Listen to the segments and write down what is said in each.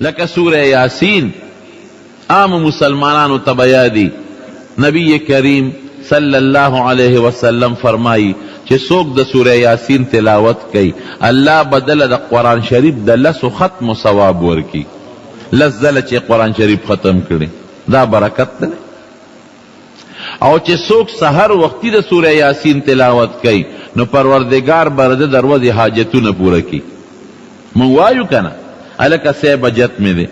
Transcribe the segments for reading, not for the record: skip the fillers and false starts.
لکه سوره یاسین عامو مسلمانانو ته به یادي نبی کریم صلی الله علیه وسلم فرمائی چې څوک د سوره یاسین تلاوت کوي الله به ده له د قرآن شریف د لسو ختمو ثواب ورکړي. لس ځله چې قرآن شریف ختم کړي دا برکت دی. او چې څوک سحر وختي د سوره یاسین تلاوت کوي نو پروردګار به د ده د ورځې حاجتونه پوره کړي. مونږ وایو که نه هلکه صاحب حاجت مې دی،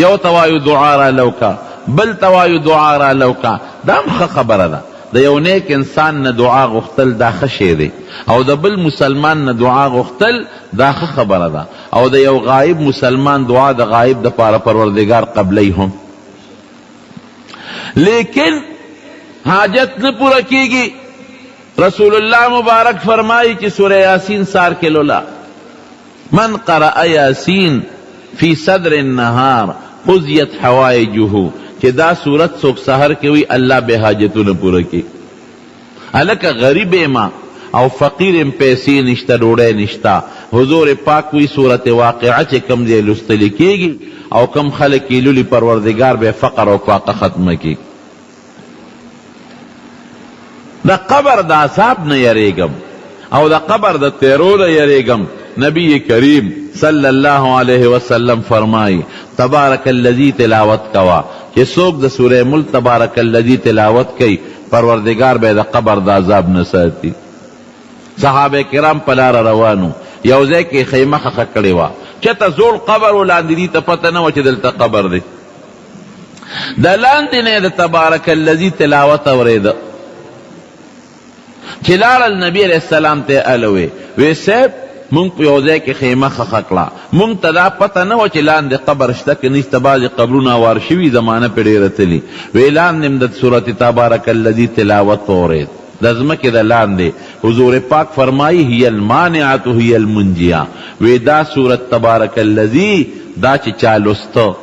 یو ته وایو دعا راله وکړه، بل ته وایو دعا راله وکړه، دا هم ښه خبره ده. د یو نیک انسان نه دعا غوښتل دا ښه شی دی او د بل مسلمان نه دعا غوښتل دا ښه خبره ده او د یو غایب مسلمان دعا د غایب دپاره پروردګار قبلوي هم. لیکن حاجت نه پوره کیږي. رسول الله مبارک فرمایي چې سوره یاسین سار کې لولا، من قرأ یاسین فی صدر النهار قضیت حوائجه، چې دا سورت څوک سحر کې وي الله به حاجتونه پوره کړي. هلکه غریب یم او فقیر یم، پیسې نشته، ډوډۍ نشته، حضور پاک وی سورت واقعه چې کوم ځای لوستل کیږي او کوم خلک یې لولي پروردګار به فقر او فاقه ختمه کړي. د قبر د عذاب نه یریږم او د قبر د تیرو نه یریږم. نبی کریم صلی الله علیه وسلم فرمایي تبارک الذی تلاوت کوه، چې څوک د سوره ملک تبارک الذی تلاوت کوي پروردګار به یې د قبر د عذاب نه ساتي. صحابه کرام په لاره روان وو، یو ځای کې یې خیمه ښخه کړې وه، چېرته زوړ قبر و، لاندې دوی ته پته نه وه چې دلته قبر دی. د لاندې نه یې د تبارک الذي تلاوت اورېده. چې لاړل نبي علیه السلام ته یې هله وویل، وې صاحب مونږ په یو ځای کې خیمه ښخه کړه، مونږ ته دا پته نه وه چې لاندې قبر شته که نشته، بعضې قبرونه اوار شوي، زمانه پرې ډېره تللي. وې لاندې هم د سورة تبارک الذي تلاوت واورېد، د ځمکې د لاندې. حضور پاک فرمايي هي المانعة هي المنجیه، وې دا سورة تبارک الذي دا چې چا لوسته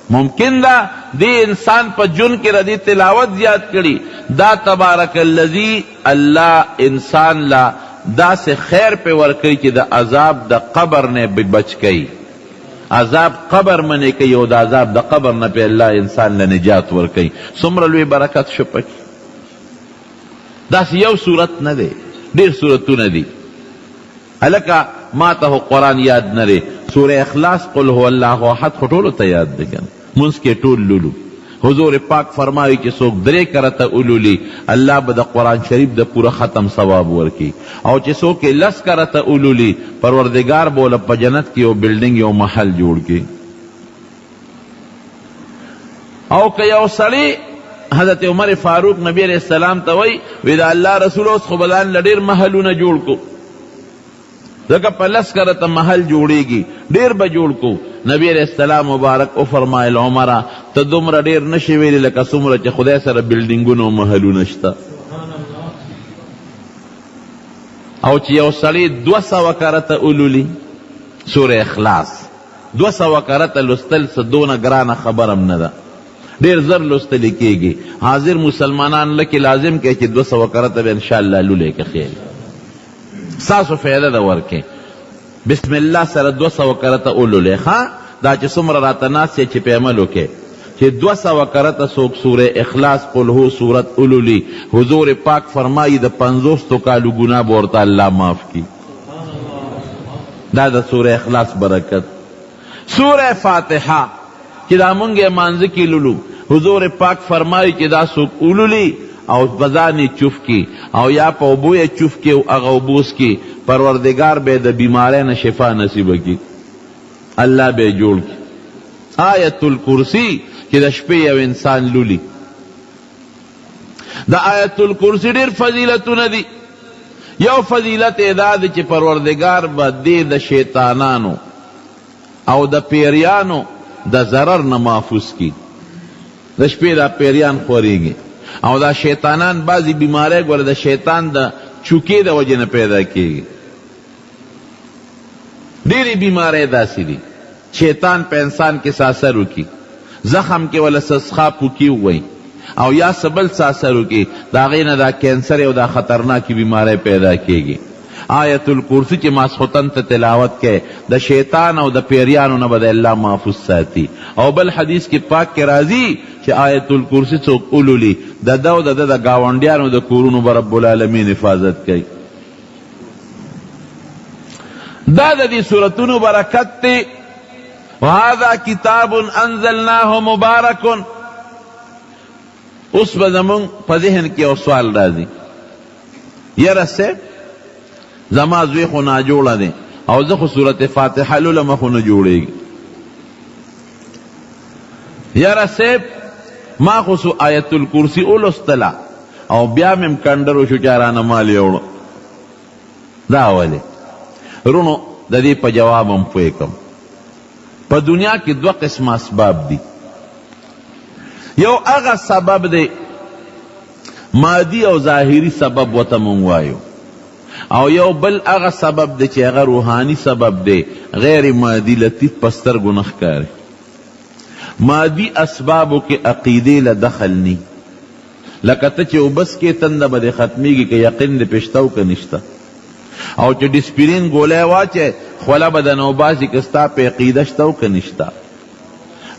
ممکن ده دې انسان په ژوند کې د دې تلاوت زیات کړي، دا تبارک الذي الله انسان له داسې خیر پې ورکوي چې د عذاب د قبر نه یې بچ کوي، عذاب قبر منع کوي او د عذاب د قبر نه پې الله انسان له نجات ورکوي. څومره لوی برکت شو پکې. داسې یو سورت نه دی، ډېر سورتونه دي. هلکه ماته خو قرآن یاد نه دی، سوره اخلاص قل هو الله احد خو ټولو ته یاد دی کنه، مونځ کې ټول لولو. حضور پاک فرمایي چې څوک درې کرته ولولي الله به د قرآن شریف د پوره ختم ثواب ورکړي، او چې څوک یې لس کرته ولولي پروردګار به ورله په جنت کې یو بلډینګ یو محل جوړ کړي. او که یو سړی حضرت عمر فاروق نبی علیہ السلام ته وایي، وی د الله رسول اوس خو به ځان له ډېر محلونه جوړ کو، ځکه په لس کرته محل جوړیږي، ډېر به جوړ کو. نبی علیہ السلام مبارک وفرمایل، عمره ته دومره ډېر نشې ویلی لکه څومره چې خدای سره بلډینګونه او محلونه شته. او چې یو سړی 200 کرته ولولي سوره اخلاص، 200 کرته لوستل څه دونه ګرانه خبره هم نه ده، ډېر زر لوستل کېږي. حاضر مسلمانان لکې لازم کوي چې 200 کرته به انشاءالله لولې که خیر ستاسو فایده ده ورکې. بسم الله سره 200 کرته ولولې. ښه دا چې څومره راته ناست یې چې په عمل وکړې چې 200 کرته څوک سوره اخلاص قل هو سورت ولولي، حضور پاک فرمایي د پنځوستو کالو ګناه به ورته الله معاف کړي. دا د سوره اخلاص برکت. سوره فاتحه چې دا مونږ یې مانځه کې لولو، حضور پاک فرمایي چې دا څوک ولولي او په ځان یې چوف کړي او یا په اوبو یې چوف کړي او هغه اوبه وڅکي، پروردګار به یې د بیمارۍ نه شفا نصیبه کړي، الله به یې جوړ کړي. آیت الکرسي چې د شپې یو انسان لولي، د آیت الکرسي ډېر فضیلتونه دي. یو فضیلت یې دا دی چې پروردګار به دې د شیطانانو او د پیریانو د ضرر نه محفوظ کړي. د شپې دا پیریان خورېږي او دا شیطانان، بعضې بیمارۍ ګوره د شیطان د چوکې د وجې نه پیدا کېږي. ډېرې بیمارۍ داسې دي شیطان په انسان کې څه اثر وکړي، زخم کې وله څه څښا پوکي ووایي او یا څه بل څه اثر وکړي، د هغې نه دا کینسر او دا خطرناکې بیمارۍ پیدا کېږي. آیت الکرسی چې ماسخوتن ته تلاوت کې د شیطان او د پیریانو نه به د الله محفوظ ساتي. او بل حدیث کې پاک کې راځي چې آیت الکرسی څوک ولولي د ده او د ده د ګاونډیانو د کورونو به رب العالمین حفاظت کوي. دا د دې سورتونو برکت دی. وهذا کتاب انزلناه مبارک. اوس به زمونږ په ذهن کې یو سوال راځي، یاره صاحب زما زوی خو ناجوړه دی او زه خو سورت فاتحه لولم خو نه جوړېږي. یاره صاحب ما خو سو آیت الکرسی ولوستله او بیا مې هم کنډر وشو چا رانه مال یوړو. دا ولې؟ وروڼو د دې په جواب هم پوه کړم. په دنیا کې دوه قسمه اسباب دي. یو هغه سبب دی مادي او ظاهري سبب وته مونږ وایو، او یو بل هغه سبب دی چې هغه روحاني سبب دی، غیر مادي، لطیف په سترګو نه ښکاري. مادي اسبابو کې عقیدې له دخل نی، لکه ته چې اوبه څکې تنده به دې ختمیږي که یقین دې پې شته او که نشته، او چې ډسپرین ګولی واچوې خوله به درنه وباسي که ستا پې عقیده شته او که نشته،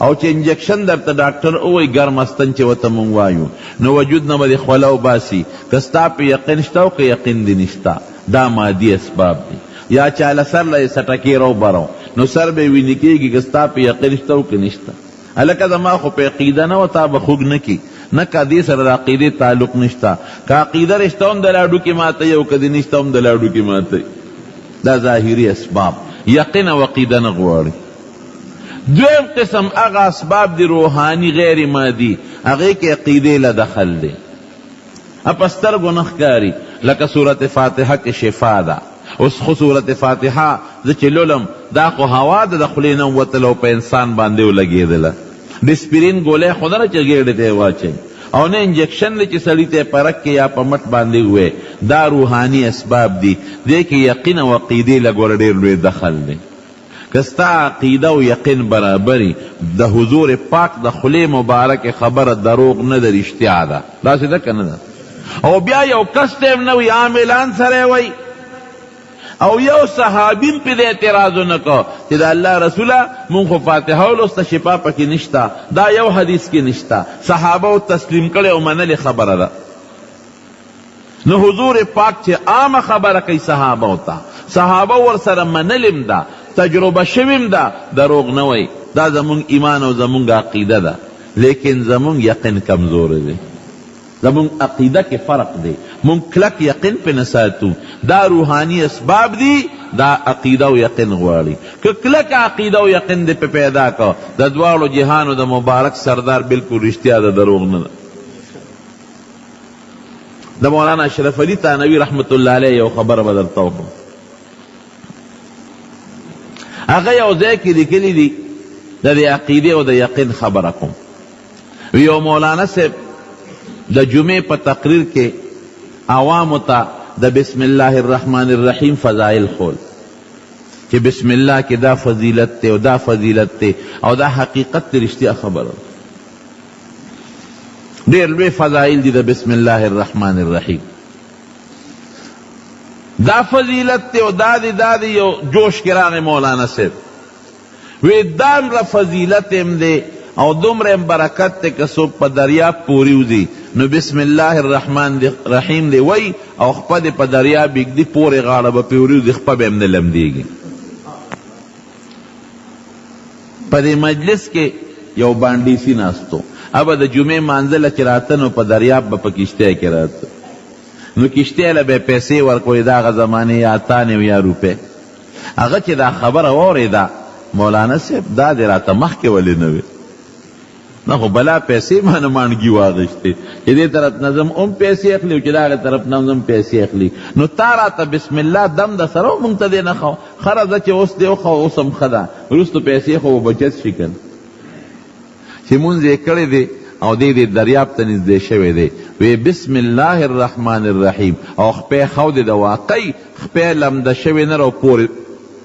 او چې انجکشن درته ډاکټر ووایي ګرمه ستن چې ورته مونږ وایو نو وجود نه به دې خوله وباسي که ستا پې یقین شته او که یقین دې نشته. دا مادي اسباب دي. یا چا له سر له یې څه ټکې راوبرو نو سر به یې وینې کېږي که ستا پې یقین شته او که نشته. هلکه زما خو په عقیده نه وه تا به خوږ نه کړي، نه که دې سره د عقیدې تعلق نشته، که عقیده دې شته هم د لاډوکې ماته یې او که دې نشته هم د لاډوکې ماته یې. دا ظاهري اسباب یقین او عقیده نه غواړي. دویم قسم هغه اسباب دي روحاني غیر مادي، هغې کې عقیدې له دخل دی، په سترګو نه ښکاري، لکه سورت فاتحه کې شفا ده. اوس خو سورت فاتحه زه چې لولم دا خو هوا ده د خولې نه ووتله او په انسان باندې ولګېدله. ډسپرین ګولۍ خو نه ده چې ګېډې ته یې واچوي، او نه انجکشن دی چې سړي ته یې په رګ کې یا په مټ باندې ووایي. دا روحاني اسباب دي، دې کې یقین او عقیدې له ګوره ډېر لوی دخل دی. که ستا عقیده او یقین برابر وي، د حضور پاک د خولې مبارکې خبره دروغ نه ده، رښتیا ده. داسې ده که نه ده؟ او بیا یو کس ته هم نه وي، عام اعلان سره وایي، او یو صحابي هم پرې د اعتراض ونه کړ چې د الله رسوله مونږ خو فاتحه ولوسته شفا پکې نشته. دا یو حدیث کې نشته، صحابه تسلیم کړې او منلې خبره ده. نو حضور پاک چې عامه خبره کوي صحابه ته، صحابه ورسره منلې هم ده، تجربه شوې هم ده، دروغ نه وایي. دا زمونږ ایمان او زمونږ عقیده ده، لیکن زمونږ یقین کمزوری دی، زمونږ عقیده کې فرق دی، مونږ کلک یقین پرې نه ساتو. دا روحاني اسباب دي، دا عقیده او یقین غواړي. که کلکه عقیده او یقین دې پرې پیدا کړ، د دواړو جهانو د مبارک سردار بالکل رښتیا ده، دروغ نه ده. د مولانا اشرف علي تانوي رحمت الله علیه یو خبره به درته وکړم. هغه یو ځای کې لیکلي دي د دې عقیدې او د یقین خبره کوم. یو مولانا صاحب د جمعې په تقریر کې عوامو ته د بسم الله الرحمن الرحیم فضایل ښول چې بسم الله کې دا فضیلت دی او دا فضیلت دی او دا حقیقت دی، رښتیا خبره ده. ډېر لوی فضایل دي د بسم الله الرحمن الرحیم. دا فضیلت دی او دا دی دا دی. یو جوش کې راغی مولانا صاحب وی دامره فضیلت هم دی او دومره هم برکت دی که څوک په دریاب پورې وځي نو بسم الله الرحمن الرحیم دی وایي او خپه دې په دریاب ږدي، پورې غاړه به پرې وروځي، خپه به هم نه لمدېږي. په دې مجلس کې یو بانډیسي ناست و، هغه به د جمعې مانځه له چې راته نو په دریاب به په کښتۍ کې راته، نو کښتۍ له به یې پیسې ورکولې، د هغه زمانې یا اتانې او یا روپۍ. هغه چې دا خبره واورېده، مولانا صاحب دا دې راته مخکې ولې نه وې؟ نه خو بلا پیسې ما نه مانګي واغشتې چې دې طرف نه ځم هم پیسې اخلي او چې د هغې طرف نه ځم پیسې اخلي، نو تا راته بسم الله دم د سره مونږ ته دې نه ښه ښه راځه چې اوس دې وښه، اوس هم ښه ده، وروسته پیسې خو به بچت شي که نه. چې مونځ یې کړی دی او دی دې دریاب ته نږدې شوی دی، وی بسم الله الرحمن الرحیم او خپه خو دې د واقعي خپه لمده شوې نه او پورې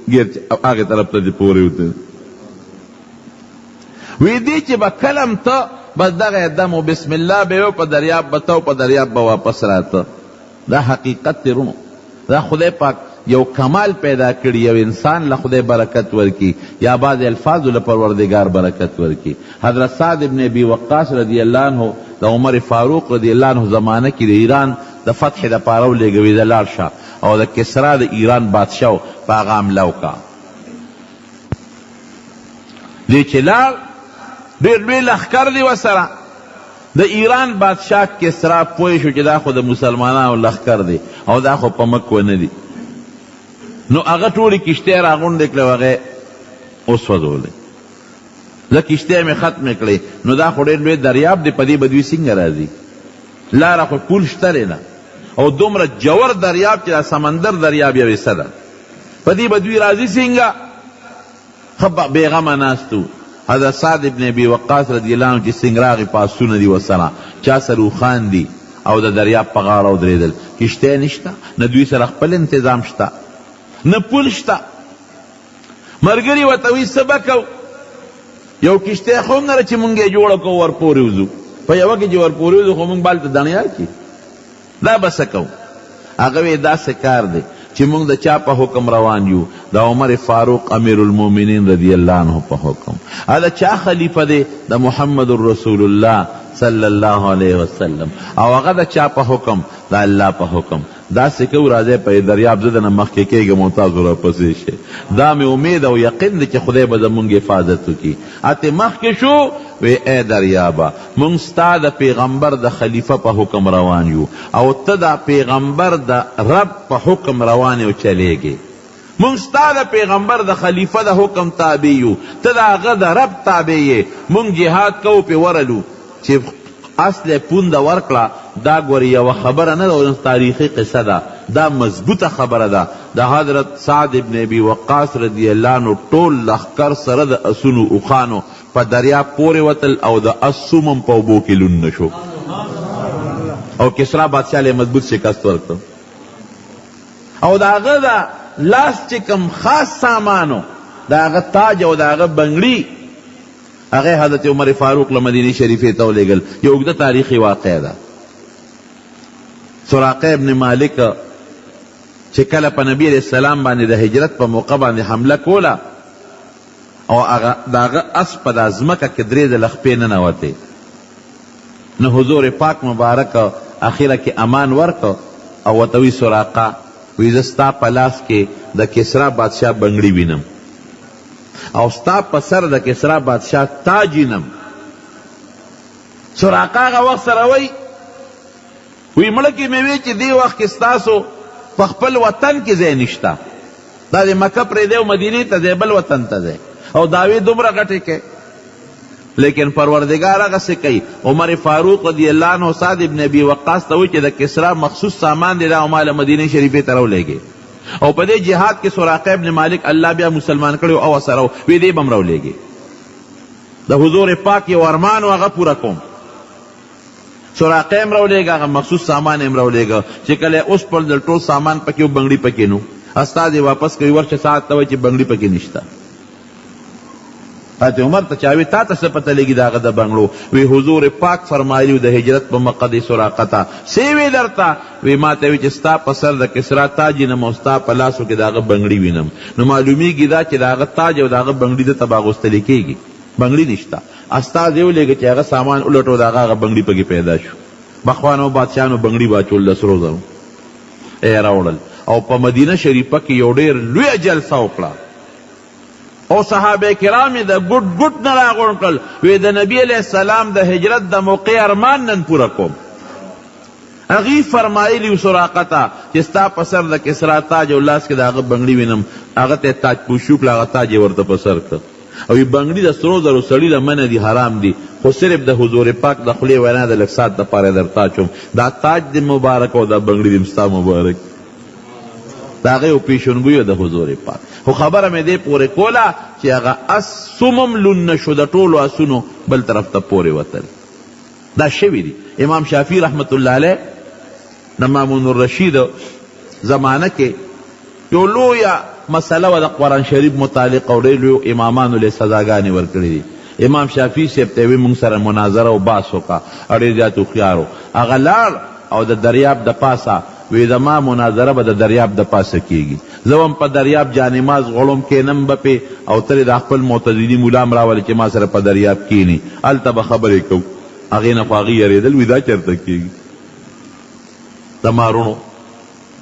ګیر هغې طرف ته دې پورې وته. وی دی چې به کلم ته بس دغه دم و بسم الله به یو په دریاب به ته او په دریاب به واپس راته. دا حقیقت دی رونو، دا خدای پاک یو کمال پیدا کړي، یو انسان له خدای برکت ورکړي، یا بعضې الفاظو له پروردګار برکت ورکړي. حضرت سعد ابن ابي وقاص رضی الله عنه د عمر فاروق رضی الله عنه زمانه کې د ایران د فتح دپاره ولېږه، ویې ځه لاړ شه او د کسرا د ایران بادشاه و، په هغه حمله وکړه. دی چې لاړ، ډېر لوی لښکر دی ورسره. د ایران بادشاه کسرا پوه شو چې دا خو د مسلمانانو لښکر دی او دا خو په مک ونه دي، نو هغه ټولې کښتۍ راغونډې کړې او هغه یې وسوځولې. زه کښتۍ مې ختمې کړې، نو دا خو ډېر لوی دریاب دی، په دې به دوی څنګه راځي؟ لاره خو پول شته دی نه، او دومره ژور دریاب چې دا سمندر دریاب یو حصه ده، په دې به دوی راځي څنګه؟ ښه بېغمه ناست وو. حضرت سعد ابن ابي وقاص رضی الله عنه چې څنګه راغی، په اسونه دي ورسره، چا سره اوښان دي، او د دریاب په غاړه ودرېدل. کښتۍ نشته، نه دوی سره خپل انتظام شته، نه پول شته. ملګري ورته وایي څه به کوو؟ یو کښتۍ خو هم نه ده چې مونږ یې جوړه کړو ورپورې وځو. په یوه کې چې ورپورې وځو خو مونږ به هلته دڼیا کړي. دا به څه کوو؟ هغه وې داسې کار دی چې مونږ د چا په حکم روان یو؟ د عمر فاروق امیرالمومنین رضی الله عنه په حکم. هغه د چا خلیفه دی؟ د محمد رسول الله صلی الله علیه وسلم. او هغه د چا په حکم؟ د الله په حکم. داسې کوو راځئ په دې دریاب زه درنه مخکې کېږم او تاسو راپسې شئ. دا مې امید او یقین دی چې خدای به زمونږ حفاظت وکړي. اتې مخکې شو، وې ای دریابه! مونږ ستا د پیغمبر د خلیفه په حکم روان یو او ته د پیغمبر د رب په حکم روان یې او چلېږې. مونږ ستا د پیغمبر د خلیفه د حکم تابع یو، ته د هغه د رب تابع یې. مونږ جهاد کوو پرې ورلو چې اس له پونده ورکړه. دا ګورې یوه خبره نه ده او تاریخي قصه ده، دا مضبوطه خبره ده. د حضرت سعد ابن ابي وقاص رضی الله عنه ټول لښکر سره د اسونو اوښانو په دریاب پورې وتل او د اس سوم هم په اوبو کې لوند نه شو او کسرا بادشاه له مضبوط شکست ورکړ. او د هغه د لاس چې کوم خاص سامان و، د هغه تاج او د هغه بنګړي، هغه حضرت عمر فاروق له مدینې شریفې ته ولېږل. یو اوږده تاریخي واقعه ده. سراقه ابن مالک چې کله په نبی علیه السلام باندې د هجرت په موقع باندې حمله کوله او هغه د هغه اس په دا ځمکه کې درې ځله خپې ننوتې، نو حضور پاک مبارک اخره کې امان ورکړ او ورته وایي سراقه، وایي زه ستا په لاس کې د کسرا بادشاه بنګړي وینم او ستا په سر د کسرا بادشاه تاج وینم. سراقه هغه وخت سره وایي، وایي مړه کې مې وې چې دې وخت کې ستاسو په خپل وطن کې ځای نشته، دا دې مکه پرېږدی او مدینې ته ځئ، بل وطن ته ځئ او دعوې دومره غټې کوې. لیکن پروردګار هغسې کوي. عمر فاروق رضی الله عنه سعد ابن ابي وقاص ته وایي چې د کسرا مخصوص سامان دې دا ما له مدینې شریفې ته راولېږې. او په دې جهاد کې سراقه ابن مالک الله بیا مسلمان کړی او سره وی دې به هم راولېږې. د حضور پاک یو ارمان و هغه پوره کوم. سراقه یې هم راولېږه، هغه مخصوص سامان یې هم راولېږه. چې کله یې وسپړل ټول سامان پکې و، بنګړي پکې نه وو. استازی واپس کوي، ورشه سعد ته وایي چې بنګړي پکې نشته. حضرت عمر ته چا وی تا ته څه پته لګي د هغه د بنګړو؟ وی حضور پاک فرمایلي وو د هجرت په موقع دې سراقه ته څه وی درته؟ وی ما ته وی چې ستا په سر د کسرا تاج وینم او ستا په لاسو کې د هغه بنګړي وینم. نو معلومیږي دا چې د هغه تاج او د هغه بنګړي ده ته به اغوستل کیږي. بنګړي نشته. استازی ولیږه چې هغه سامان ولټوه، د هغه هغه بنګړي پکې پیدا شو. پخوانو بادشاهانو بنګړي به اچول د سرو زرو یې راوړل او په مدینه شریفه کې یو ډېر لویه جلسه وکړه او صحابه کرام یې د ګوټ ګوټ نه راغونډ کړل، وې د نبي علیه السلام د هجرت د موقع ارمان نن پوره کوم. هغوی فرمایلي وو سراقه ته چې ستا په سر د کسرا تاج او لاس کې د هغه بنګړي وینم، هغه ته یې تاج پوشي وکړه، هغه تاج یې ورته په سر کړ. او وی بنګړي د سرو زرو سړي له منع دي، حرام دي، خو صرف د حضور پاک د خولې وینا د لږ ساعت لپاره یې درته اچوم، دا تاج دې مبارک او دا بنګړي دې هم ستا مبارک. د هغه یو پیشنګوی د حضور پاک. خو خبره مې دې پورې کوله چې هغه اس سوم هم لوند نه شو، د ټولو اسونو بل طرف ته پورې وتل. دا شوي دي. امام شافعي رحمت الله علیه د مامون الرشید زمانه کې یو لویه مسله وه د قرآن شریف متعلق او ډېر لویو امامانو له سزاګانې ورکړې دي. امام شافعي صاحب ته وی مونږ سره مناظره او بحث وکړه او ډېر زیات هوښیار و. هغه لاړ او د دریاب د پاسه وی زما مناظره به د دریاب د پاسه کیږي. زه به هم په دریاب جانماز غوړوم، کښېنم به پې او ته دې دا خپل معتزلي ملا هم راولې چې ما سره په دریاب کښېني، هلته به خبرې کوو. هغې نه خو هغوی یرېدل، وي دا چېرته کېږي؟ زما وروڼو!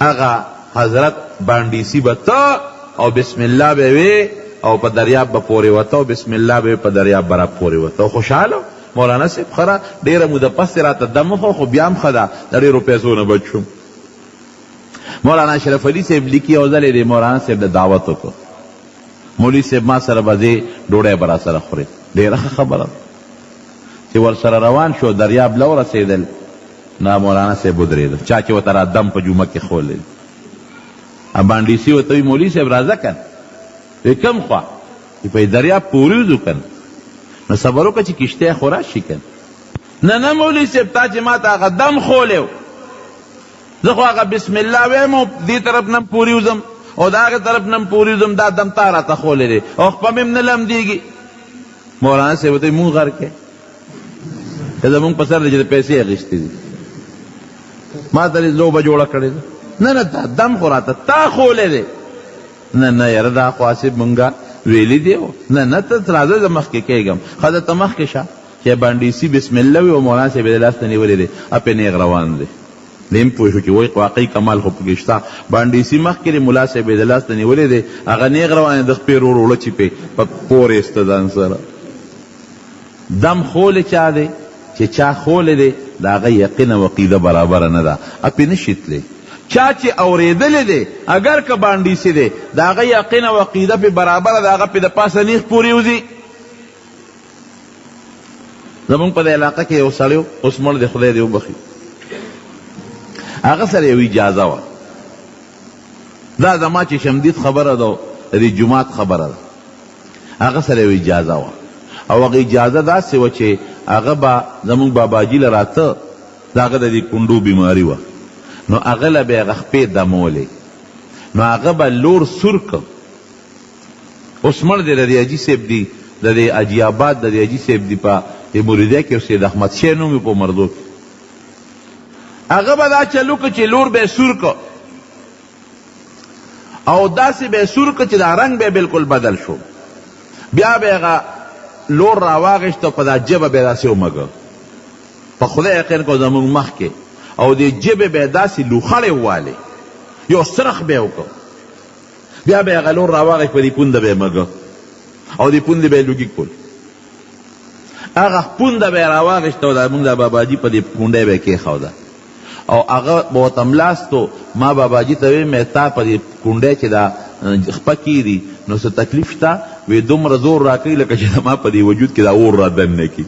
هغه حضرت بانډیسي به ته او بسم الله به وې او په دریاب به پورې وته او بسم الله به په دریاب به را پورې وته او خوشحاله مولانا صاحب ښه را ډېره موده پس راته دم وخوړ خو بیا هم ښه ده د ډېرو پیسو نه بچ شوم. مولانا اشرف علي صاحب لیکي یو ځل یې د مولانا صاحب له دعوت وکړ، مولوي صاحب ما سره به ځې ډوډۍ به راسره خورې. ډېره ښه خبره ده. چې ورسره روان شو دریاب له ورسېدل نو مولانا صاحب ودرېده، چا چې ورته را دم په جمعه کې ښوولی دی. بانډیسي ورته وایي مولوي صاحب راځه که نه. وایي کوم خوا؟ چې په دریاب پورې وځو که نه، نو صبر وکړه چې کښتۍ خو راشي که نه. نه نه مولوي صاحب تا چې ما ته هغه دم ښوولی و، زه خو هغه بسم الله وایم او دې طرف نه هم پورې وځم او د هغې طرف نه هم پورې وځم، دا دم تا راته ښوولی دی او خپه مې هم نه لمدېږي. مولانا صاحب ورته وایي مونږ غرق یې که زمونږ په سر دی چې د پیسې اخیستې دي، ما ته دې لوبه جوړه کړې ده. نه نه دا دم خو راته تا ښوولی دی. نه نه یاره دا خو هسې مونږه ویلي دی. نه نه ته راځه زه مخکې کېږم. ښه ته مخکې شه. چې بانډیسي بسم الله وي او مولانا صاحب یې د لاس نه نیولی دی، اپې نېغ روان دی. دی هم پوه شو چې وایي واقعي کمال خو پکې شته. بانډیسي مخکې دی، ملا صاحب یې د لاس نه نیولی دی، هغه نېغ روان دی، د خپې رور اوړه چې پې په پورې ایسته ځان سره. دم ښولی چا دی؟ چې چا ښولی دی د هغه یقین او عقیده برابره نه ده، اپې نه شي تللی. چا چې اورېدلی دی اګر که بانډیسي دی، د هغه یقین او عقیده پې برابره ده، هغه پې د پاسه نېغ پورې وځي. زمونږ په دې علاقه کې یو سړی و، اوس مړ دی، خدای دې وبخښي. هغه سره یو اجازه وه، دا زما چې شمدید خبره ده، د دې جومات خبره ده. هغه سره یو اجازه وه او هغه اجازه داسې وه چې هغه به زمونږ باباجي له راته، د هغه د دې کونډو بیماري وه، نو هغه له به یې هغه خپې دمولې، نو هغه به لور سور کړ. اوس مړ دی، د دې حاجي صاحب دي، د دې حاجي آباد د دې حاجي صاحب دي، په دې مریدۍ کې اوسېده، احمد شاه نوم یې په مردو کې. هغه به دا چل وکړ چې لور به یې سور کړ او داسې به یې سور کړ چې دا رنګ به یې بالکل بدل شو. بیا به یې هغه لور راواخیست او په دا ژبه به یې داسې ومږه، په خدای یقین کوه زموږ مخکې، او دې ژبې به یې داسې لوخړې ووالې، یو څرخ به یې وکړ. بیا به یې هغه لور راواخیست، په دې پونده به یې مږه او دې پوندې به یې لوګي کول. هغه پونده به یې راواخیسته او دا موږ د باباجي په دې پونډۍ به یې کېښوده او هغه به ورته ملاستو. ما باباجي ته ویل، مې تا په دې کونډۍ چې دا خپه کېږي نو څه تکلیف شته؟ وی دومره زور راکوي لکه چې زما په دې وجود کې دا اور را دننه کړي.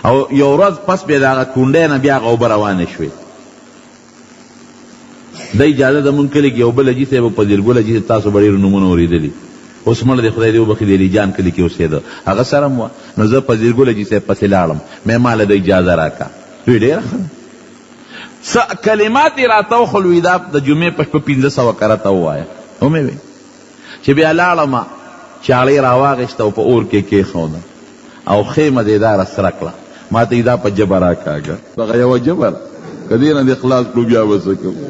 او یو ورځ پس بیا د هغه کونډۍ نه بیا هغه اوبه روانې شوې. دا اجازه زمونږ کلي کې یو بل حاجي صاحب و، پذیر ګل حاجي صاحب، تاسو به ډېرو نومونه اورېدلي، اوس مړ دی خدای دې وبخښي، د علي جان کلي کې اوسېده، هغه سره هم وه. نو زه پذیر ګل حاجي صاحب پسې لاړم، مې ما له ده اجازه راکړه. وی ډېره ښه ده. څه کلمات یې راته وښول، وی دا د جمعې په شپه 500 کرته ووایه. ومې ویل. چې بیا لاړم، چاړه یې راواخیسته او په اور کې یې کېښوده او ښې مزېداره سره کړه. ما ته یې دا په ژبه راکاږه. دغه یوه ژبه ده، که دې نه دې خلاص کړو بیا به څه کوو؟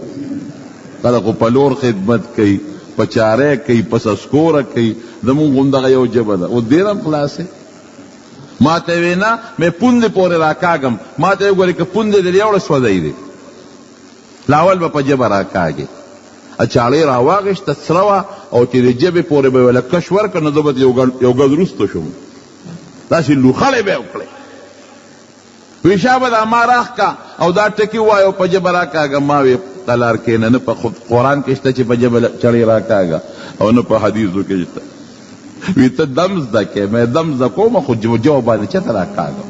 خلک خو په لور خدمت کوي، په چاره کوي، په سسکوره کوي، زموږ خو همدغه یوه ژبه ده، اوس دې نه هم خلاص یې؟ ما ته یې وې نه، مې پوندې پورې راکاږم. ما ته یې وګورې که پوندې دې یوړه سوځوي دې. لاول به په ژبه راکاږې. چاړه یې راواخیسته، سره وه او چې د ژبې پورې به یې ورله کش ورکړ نو زه به یو ګز وروسته شوم، داسې لوخړې به یې وکړې. وی شابه دا ما راښکه او دا ټکي ووایه او په ژبه راکاږه. ما وې قلار کښېنه، نه په قرآن کې شته چې په ژبه چړې راکاږه او نه په حدیثو کې شته. وی ته دم زده کړې، مې دم زده کوم خو ژبه باندې چېرته راکاږم؟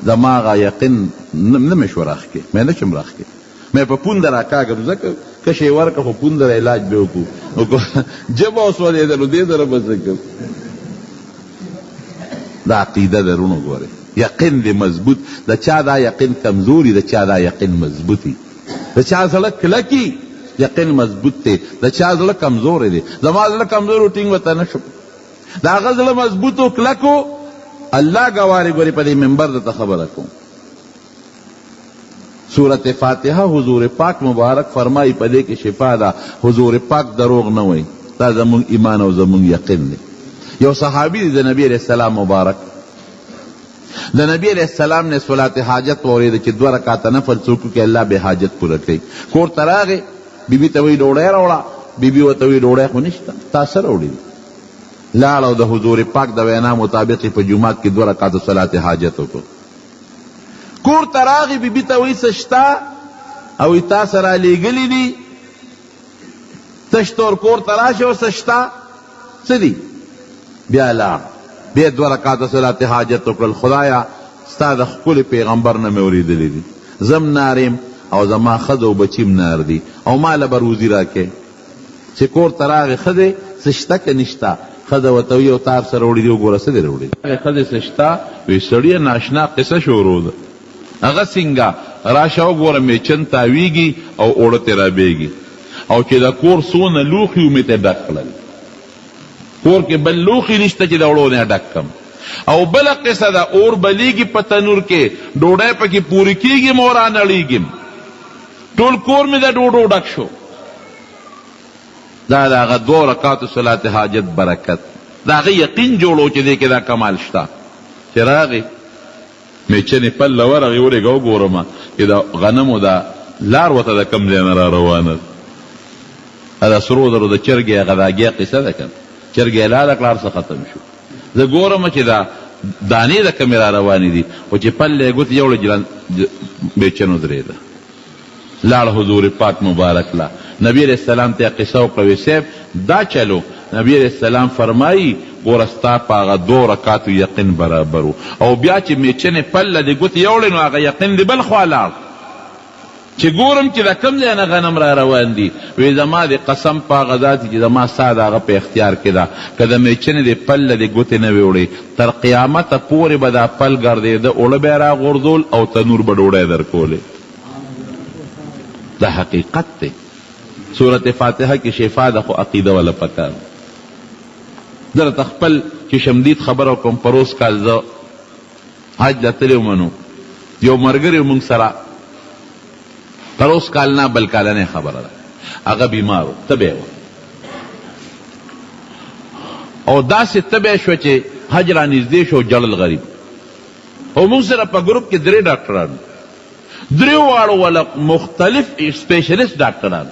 زما هغه یقین نه مې شو راښکې، مې نه شم راښکې. مې په پونده راکاږم ځکه کش یې ورکړه خو پونده علاج به وکړو، نو که ژبه وسوځېده نو دې سره به څه کوو؟ دا عقیده ده وروڼو، ګورئ یقین دې مضبوط، د چا دا یقین کمزوري، د چا دا یقین مضبوطي، د چا زړه کلکي یقین مضبوط دی، د چا زړه کمزوری دی. زما زړه کمزوری و، ټینګ ورته نه شو. د هغه زړه مضبوط و، کلک و، الله ګوارې. ګورې په دې منبر درته خبره کوم. سورت فاتحه حضور پاک مبارک فرمائی په دې کې شفا ده، حضور پاک دروغ نه وایی، دا زمونږ ایمان او زمونږ یقین دی. یو صحابي دی د نبی علیه السلام مبارک د نبی علیه السلام نه صلات حاجت واورېده چې دوه رکعته نفل څوک وکړي الله به حاجت پوره کوي. کور ته راغی، بیبي ته وایي ډوډۍ راوړه، بیبي ورته وایي ډوډۍ خو نشته، تا څه راوړي دي؟ لاړ او د حضور پاک د وینا مطابق یې په جومات کې دوه رکعته صلات حاجت وکړ. کور ته راغی، بیبي ته وایي څه شته؟ او وایي تا څه رالیږلي دي؟ تش تور کور ته راشه او څه شته؟ څه دي؟ بیا لاړ، بیا دوه رکعته صلات حاجت وکړل، خدایه ستا د ښکلي پیغمبر نه مې اورېدلي دي، زه هم نار یم او زما ښځه او بچي هم نار دي او ما له به روزي راکړې. چې کور ته راغی، ښځې څه شته که نشته؟ ښځه ورته وایي یو تار څه راوړي دي، وګوره څه دې راوړي دي؟ ښځې څه شته؟ وایي سړیه ناشنا قصه شروع ده. هغه څنګه؟ راشه وګوره میچن تاویږي او اوړه ترې رابیږي او چې د کور څونه لوښي وو مې ترې ډک کړل. کور کې بل لوښي نشته چې د اوړو نه ډک کړم. او بله قصه ده، اور بلیږي په تنور کې، ډوډۍ پکې پورې کیږي هم او رانړیږي هم. ټول کور مې د ډوډو ډک شو. دا د هغه دوو رکعاتو صلات حاجت برکت، د هغه یقین جوړو چې دې کې دا کمال شته. چې راغی میچنې پل له ورغی، ولېږه وګورم چې د غنمو دا لار ورته د کوم ځای نه را روانه ده. دا سرو زرو د چرګې هغه د هګۍ قصه ده که نه، چرګې یې لاله کړه، هر څه ختم شو. زه ګورم چې دا دانې د کومې را روانې دي، خو چې پل له یې ګوتې یوړې میچن ودرېده. لاړ حضور پاک مبارک له نبی علیه السلام ته قصه وکړه، وی صاحب دا چلو. نبی علیه السلام فرمایی ګوره ستا په هغه دوو رکعتو یقین برابر وو او بیا چې میچنې پل له دې ګوتې یوړې نو هغه یقین دې بل خوا لاړ. چې ګورم چې د کوم ځای نه غنم را روان دي، وی زما دې قسم په هغه ذات چې زما ساه د هغه په اختیار کې ده، که د میچنې دې پل له دې ګوتې نه وې وړې تر قیامته پورې به دا پل ګرځېده، اوړه به یې راغورځول او تنور به ډوډۍ درکولې. دا حقیقت دی. سورت فاتحه کې شفا ده خو عقیده وله پکار. زه درته خپل چشمدید خبره کوم. پروس کال زه حج له تللی وم نو یو مرګری مونږ سره، پروس کال نه بل کالنۍ خبره ده، هغه بیمار و، تبی وه او داسې تبی شوه چې حج را نږدې شو، جړل غریب. او مونږ سره په ګروپ کې درې ډاکټران، دریو واړو ولا مختلف سپیشلیست ډاکټران،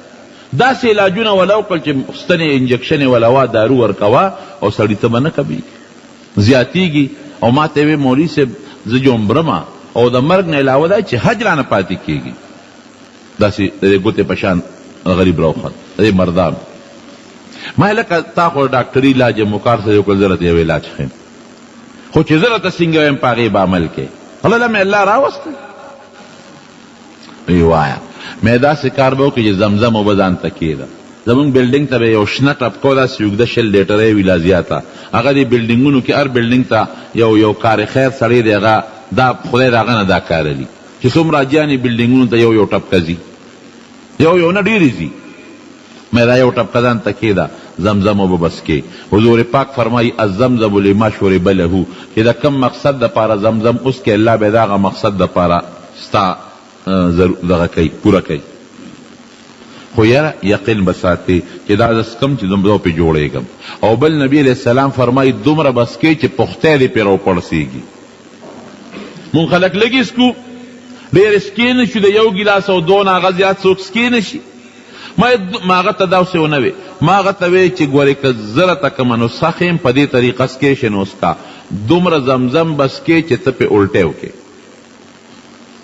داسې علاجونه ولا وکړل چې ستنې انجکشنې ولا وا، دارو ورکوه او سړي تبه نه کمیږي، زیاتیږي. او ما ته وی مولوي صاحب زه جومبرم او د مرګ نه علاوه دا چې حج رانه پاتې کیږي. داسې د دې ګوتې په شان غریب راوخت د دې مردان. ما لکه تا خو ډاکټري علاج مو کار سره وکړ، زه راته یو علاج ښیم خو چې زه راته څنګه وایم په هغې به عمل کوې. غله مې الله راوسته. وی وایه. مې داسې کار به وکړي چې زمزم اوبه ځان ته کېده. زمونږ بلډینګ ته به یو شنه ټپکو داسې اوږده 20 لیټره وي لا زیاته، هغه دې بلډینګونو کې هر بلډینګ ته یو یو کار خیر سړی دی، هغه دا خدای د هغه نه دا کار لري چې څومره حاجیان یې بلډینګونو ته یو یو ټپکه ځي، یو یو نه ډېرې ځي. مې دا یو ټپکه ځان ته کېده زمزم اوبه به څکې. حضور پاک فرمایي الزمزم لما شرب له، چې د کوم مقصد دپاره زمزم وڅکې الله به د هغه مقصد دپاره ستا دغه کوي، پوره کوي. خو یاره یقین به ساتې چې دا زه څکم چې زه پرې جوړېږم. او بل نبی علیه السلام فرمایي دومره به څکې چې پښتی دې پرې راوپړسېږي. مونږ خلک لږې څکو، ډېرې څکې نه شو، د یو ګیلاس او دوه نه هغه زیات څوک څکې نه شي. ما ما هغه ته داسې ونه وې، ما هغه ته وې چې ګورې که زه راته کومه نسخه ښیم په دې طریقه څکې شې نو وڅکه، دومره زمزم به څکې چې ته پرې الټی وکړې.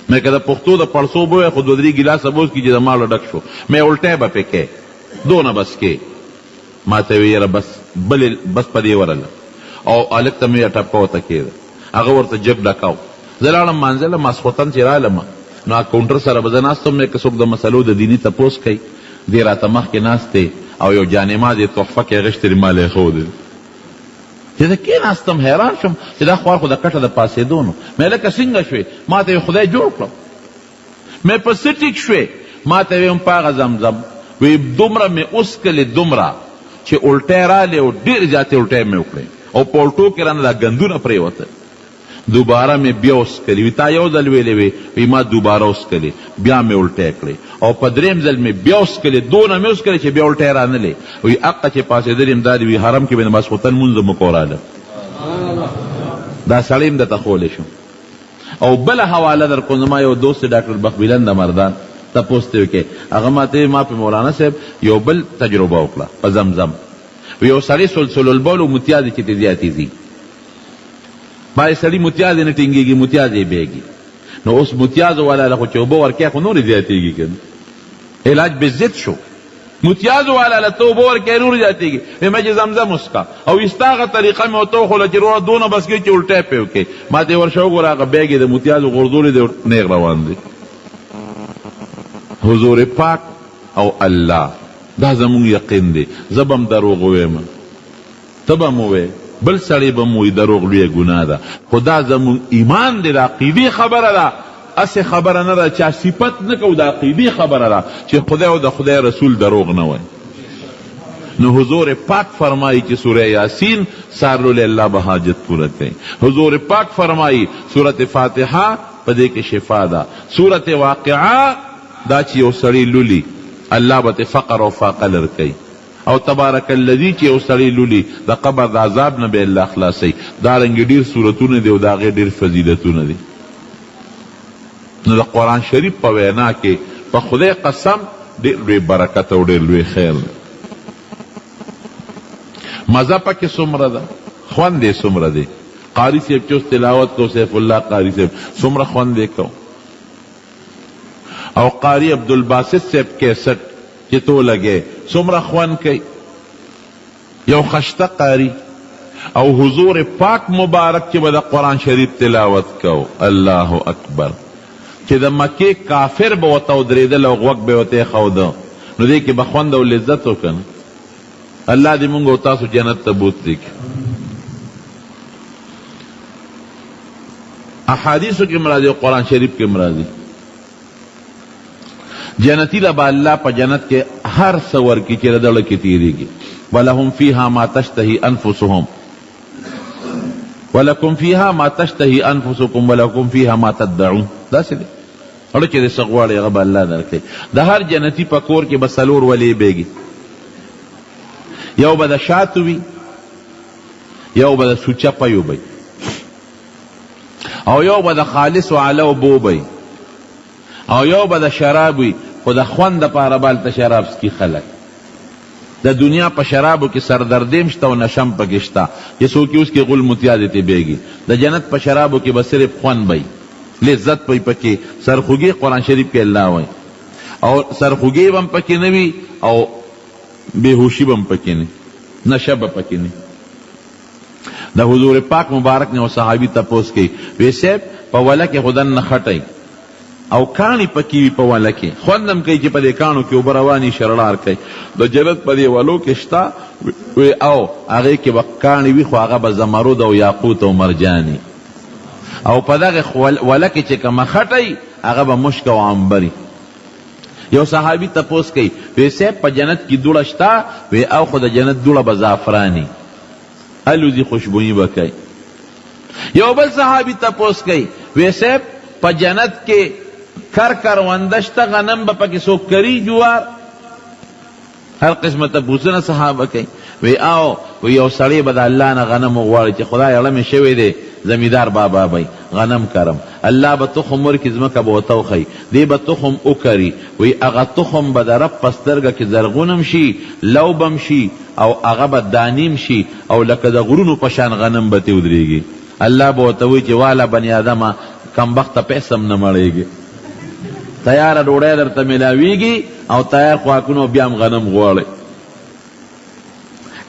مې که د پښتو د پړسو به وای خو دوه درې ګیلاسه به وڅکي چې د ماړه ډک شو، مې الټی به پرې کړې، دونه به څکې. ما ته وې یاره بس بلې بس په دې ورله او هلک ته مې وې ټپکه ورته کښېږده، هغه ورته جګ ډکاو. زه لاړم مانځه له، ماسخوتن چې رالم نو هغه کاونټر سره به زه ناست وم، که څوک د مسلو د دیني تپوس کوي دی راته مخکې ناست دی او یو جانماز یې تحفه کې اخیستی دی، ما له یې ښودلی. چې زه کېناستم حیران شوم چې دا خوار خو د کټه د پاڅېدو نو. مې لکه څنګه شوې؟ ما ته یې خدای جوړ کړم. مې په څه ټیک شوې؟ ما ته وې هم په هغه زمزم. وی دومره مې وڅکلې دومره چې الټی رالې او ډېرې زیاتې الټی مې وکړې او په الټو کې رانه دا ګندونه پرېوتل. دوباره مې بیا وڅکلې. وي تا یو ځل ویلې وې، وي ما دوباره وڅکلې، بیا مې الټی کړې او په دریم ځل مې بیا وڅکلې، دونه مې وڅکلې چې بیا الټی رانلې. وي اقه چې پاڅېدلې یم دا دې وي حرم کې مې د ماسخوتن لمونځ هم وکړو رالم. دا سړی هم درته ښولی شم. او بله حواله در کوم، زما یو دوست دی ډاکټر بخبیلن د مردان، تپوس ترې وکړئ، هغه ماته وي ما په مولانا صاحب یو بل تجربه وکړه په زمزم. وي یو سړی سلسل البول او متیازې چې ترې زیاتې ځي، بعضې سړي متیازې نه ټینګېږي، متیازې یې بیږي. نو اوس متیازو والا له خو چې اوبه ورکوې خو نورې زیاتېږي که نه، علاج به ضد شو. متیازو والا له ته اوبه ورکوې نورې زیاتېږي. وایي چې زمزم وڅښه او ستا هغه طریقه مې ورته وښوله چې وروره دونه بس کوي چې الټی پرې وکړې. ما ته یې ورشه وګوره هغه بیګ یې د متیازو غورځولی دی نېغ روان دی. حضور پاک او الله دا زموږ یقین دی. زه به هم دروغ ووایم، ته به هم ووایې، بل سړی به هم ووایي دروغ لویه ګناه ده، خو دا زموږ ایمان دی، د عقیدې خبره ده، هسې خبره نه ده، چا صفت نه کوو، د عقیدې خبره ده چې خدای او د خدای رسول دروغ نه وایي. نو حضور پاک فرمایي چې سوره یاسین سار لولې الله به حاجت پوره کوي. حضور پاک فرمایي سورة فاتحه په دې کې شفا ده، سورة واقعه دا چې یو سړی لولي الله به ترې فقر او فاقه لر کوي. او تبارک الذی چې یو سړی لولي د قبر د عذاب نه به الله خلاصوي. دارنګې ډیر سورتونه دي او د هغې ډیر فضیلتونه دي. نو د قرآن شریف په وینا کې په خدای قسم ډیر لوی برکت او ډیر لوی خیر دی. مزه پکې څومره ده، خوند یې څومره دی. قاري صاحب چې اوس تلاوت کو، سیف الله قاري صاحب څومره خوند یې کو، او قاري عبدالباسط صاحب کیسټ چې ته ولګې څومره خوند کوي. یو خشته قاري او حضور پاک مبارک چې به د قرآن شریف تلاوت کو، الله اکبر، چې د مکې کافر به ورته ودرېدل او غوږ به یې ورته ایښوده، نو دې کې به خوند او لذت و که نه؟ الله دې مونږ او تاسو جنت ته بوتلي کړي. احادیثو کې هم راځي او قرآن شریف کې هم راځي. جنتی له به الله په جنت کې هر څه ورکړي چې د زړه کې تېرېږي. ولهم فیها ما تشتهي انفسهم ولکم فیها ما تشتهي انفسکم ولکم فیها ما تدعون. داسې دی، زړه چې دې څه غواړي هغه به الله درکوي. د هر جنتي په کور کې به څلور ولې بېږي، یو به د شاتو وي، یو به د سوچه پیو وي، او یو به د خالصو علو بو وي، او یو به د شراب وي. خو د خوند دپاره به هلته شراب څکي خلک. د دنیا په شرابو کې سردردې هم شته او نشه هم پکې شته چې څوک یې وڅکي غول متیازې ترې بهیږي. د جنت په شرابو کې به صرف خوند به وي، لذت به وي پکې، سرخوږی قرآن شریف کې الله وایي، او سرخوږی به هم پکې نه وي او بېهوشي به هم پکې نه وي، نشه به پکې نه وي. د حضور پاک مبارک نه یو صحابي تپوس کوي، وی صاحب په وله کې خو دننه خټه وي او کاڼي پکې وي، په وله کې خوند هم کوي چې په دې کاڼو کې اوبه روانې شرړار کوي، د جنت په دې ولو کې شته؟ وی او هغې کې به کاڼي وي خو هغه به زمرد او یاقوت او مرجان وي، او په دغه وله کې چې کومه خټه وي هغه به مشک او عنبر وي. یو صحابي تپوس کوي، وی صاحب په جنت کې دوړه شته؟ وی او خو د جنت دوړه به زعفران وي، الوزي خوشبویي به کوي. یو بل صحابي تپوس کوي، وی صاحب په جنت کې کر کرونده شته، غنم به پکې څوک کري، جوار، هر قسمه تپوسونه صحابه کوي. وی او وی یو سړی به د الله نه غنم وغواړي چې خدای اړه مې شوی دی، زمیدار بابا به غنم کرم، الله به تخم ورکړي، ځمکه به ورته وښیي، دی به تخم وکري، وی هغه تخم به د رب په سترګه کې زرغون هم شي، لو به هم شي، او هغه به دانې هم شي، او لکه د غرونو په شان غنم به ترې ودرېږي. الله به ورته وایي چې واله بني آدمه، کمبخته پیسه هم نه مړېږې، تیاره ډوډۍ درته ملاویږي او تیار خواکونه او بیا هم غنم غواړې.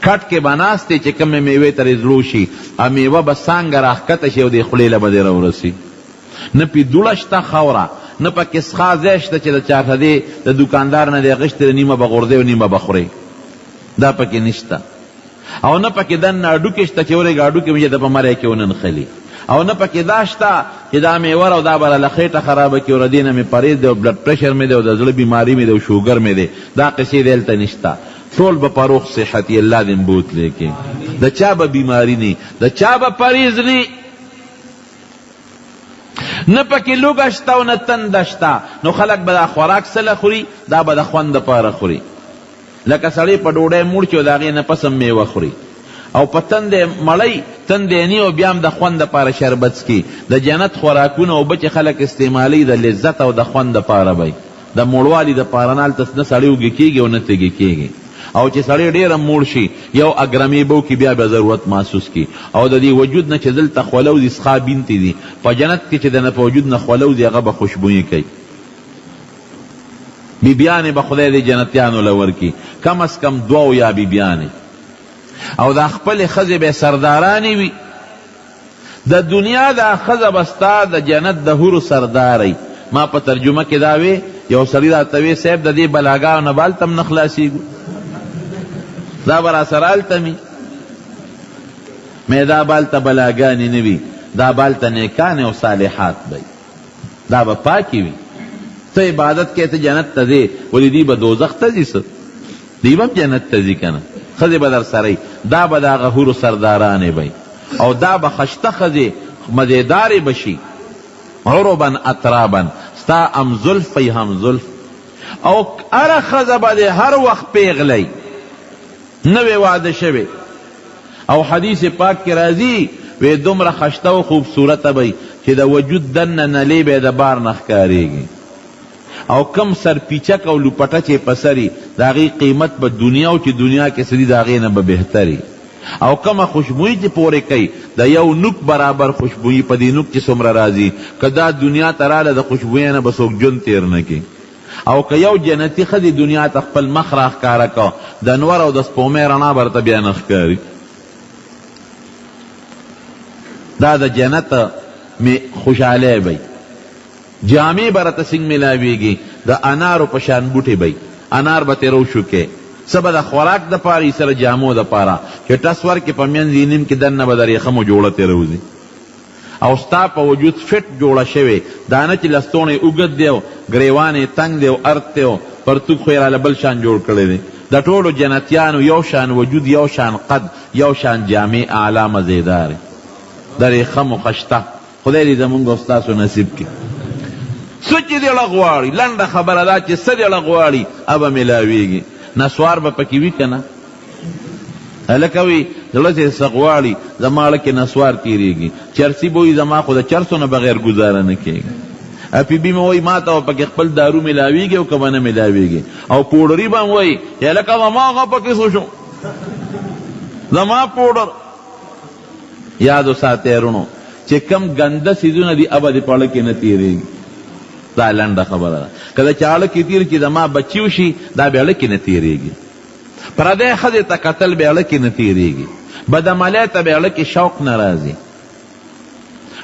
کټ کې به ناست یې چې کومې میوې ته دې زړه وشي، هغه میوه به څانګه راښکته شي او دې خولې له به دې راورسي. نه پې دوړه شته خاوره، نه پکې څښا ځای شته چې د چارسدې د دوکاندار نه دې اخیستې ده، نیمه به غورځوې او نیمه به خورې، دا پکې نشته. او نه پکې دننه هډوکي شته چې ورېږه هډوکي مې چې په مری کې ونه نښلي، او نه پکې دا شته چې دا مېوه او دا به راله خېټه خرابه کړي او له دې نه مې پرهېز دی او بلډ پرېشر مې دی او د زړه بیماري مې دی او شوګر مې دی، دا قصې دلته نشته. ټول به په روغ صحت یې، الله دې بوتلې کړي. د چا به بیماري نه، د چا به پرهېز نه. نه پکې لوږه شته او نه تنده شته. نو خلک به دا خوراک څه له خوري؟ دا به د خوند دپاره خوري. لکه سړی په ډوډۍ موړ شي او د هغې نه پس هم میوه خوري او په تنده یې مړی تنده یې نی او بیا هم د خوند دپاره شربت څکي. د جنت خوراکونه اوبه چې خلک استعمالوي د لذت او د خوند دپاره به وي، د موړوالي دپاره نه. هلته نه سړی وږی کېږي او نه تږی کېږي. او چې سړی ډېر هم موړ شي یو اګرمې به وکړي بیا به ضرورت محسوس کړي. او د دې وجود نه چې دلته خوله وځي څښا بینتې دي، په جنت کې چې د نه په وجود نه خوله وځي هغه به خوشبويي کوي. بیبیانې به خدای دې جنتیانو له ورکړي، کم از کم دوه او یا بیبیانې، او دا خپلې ښځې به سردارانې وي. د دنیا دا ښځه به ستا د جنت د حورو سرداره وي. ما په ترجمه کې دا وې، یو سړي راته وې صاحب د دې بلاګانو نه به هلته هم نه خلاصېږو، دا به راسره هلته وي. مې دا به هلته بلاګانې نه وي، دا به هلته نیکانې او صالحات به وي، دا به پاکې وي. ته عبادت کوې، ته جنت ته ځې، ولې دوی به دوزخ ته ځي؟ څه دوی به هم جنت ته ځي که نه؟ ښځې به درسره وي، دا به د هغه حورو سردارانې به وي، او دا به خشته ښځې مزېدارې به شي. عربا اترابا، ستا هم زلف وي هم زلف، او هره ښځه به دې هر وخت پېغله وي، نوې واده شوې. او حدیث پاک کې راځي وې دومره خشته او خوبصورته به وي چې د وجود دننه نلې به یې د بار نه ښکارېږي، او کوم سرپیچک او لوپټه چې په سر وي د هغې قیمت به دنیا او چې دنیا کې څه دي د هغې نه به بهتر وي. او کومه خوشبويي چې پورې کوي د یو نوک برابر خوشبويي په دې نوک چې څومره راځي، که دا دنیا ته راله د خوشبويۍ نه به څوک ژوند تېر نه کړي. او که یو جنتي ښځې دنیا ته خپل مخ راښکاره کړ، د نور او د سپومۍ رڼا به ورته بیا نه ښکاري. دا د جنت می خوشحالی به وي. جامې به راته څنګه ملاویږي، د انارو په شان بوټي به وي، انار به ترې روشوکې، څه به د خوراک دپاره وي، څه د جامو دپاره، چې ټس ورکړې په منځ یې نیم کې دننه به د ریښمو جوړه ترې روځي او ستا په وجود فټ جوړه شوې، دا نه چې لستوڼی اوږد دی او ګریوان یې تنګ دی او ارت دی او پرتوګ خو یې راله بل شان جوړ کړی دی. د ټولو جنتیانو یو شان وجود، یو شان قد، یو شان جامې، اعلی مزیدارې د ریښمو خشته. خدای دې زمونږ او ستاسو نصیب کړي. څه چې زړه غواړي، لنډه خبره دا چې څه زړه غواړي هغه به ملاویږي. نسوار به پکې وي که نه؟ هلکه وي زړه چې څه غواړي، زما زړه کې نسوار تېرېږي. چرسي به وي زما خو د چرسو نه بغیر ګزاره نه کېږي. اپي بي مې وایي ما ته به پکې خپل دارو ملاویږي او که به نه ملاویږي. او پوډري به هم وایي چې هلکه زما هغه پکې څه شو، زما پوډر. یاد وساتئ رونو چې کوم ګنده څیزونه دي هغه به دې په اړه کې نه تېرېږي. دا لنډه خبره ده. که د چا اړه کې تېر چې زما بچي وشي دا به اړه کې نه تېرېږي. پردی ښځې ته کتل به اړه کې نه تېرېږي. بدعملۍ ته به اړه کې شوق نه راځي.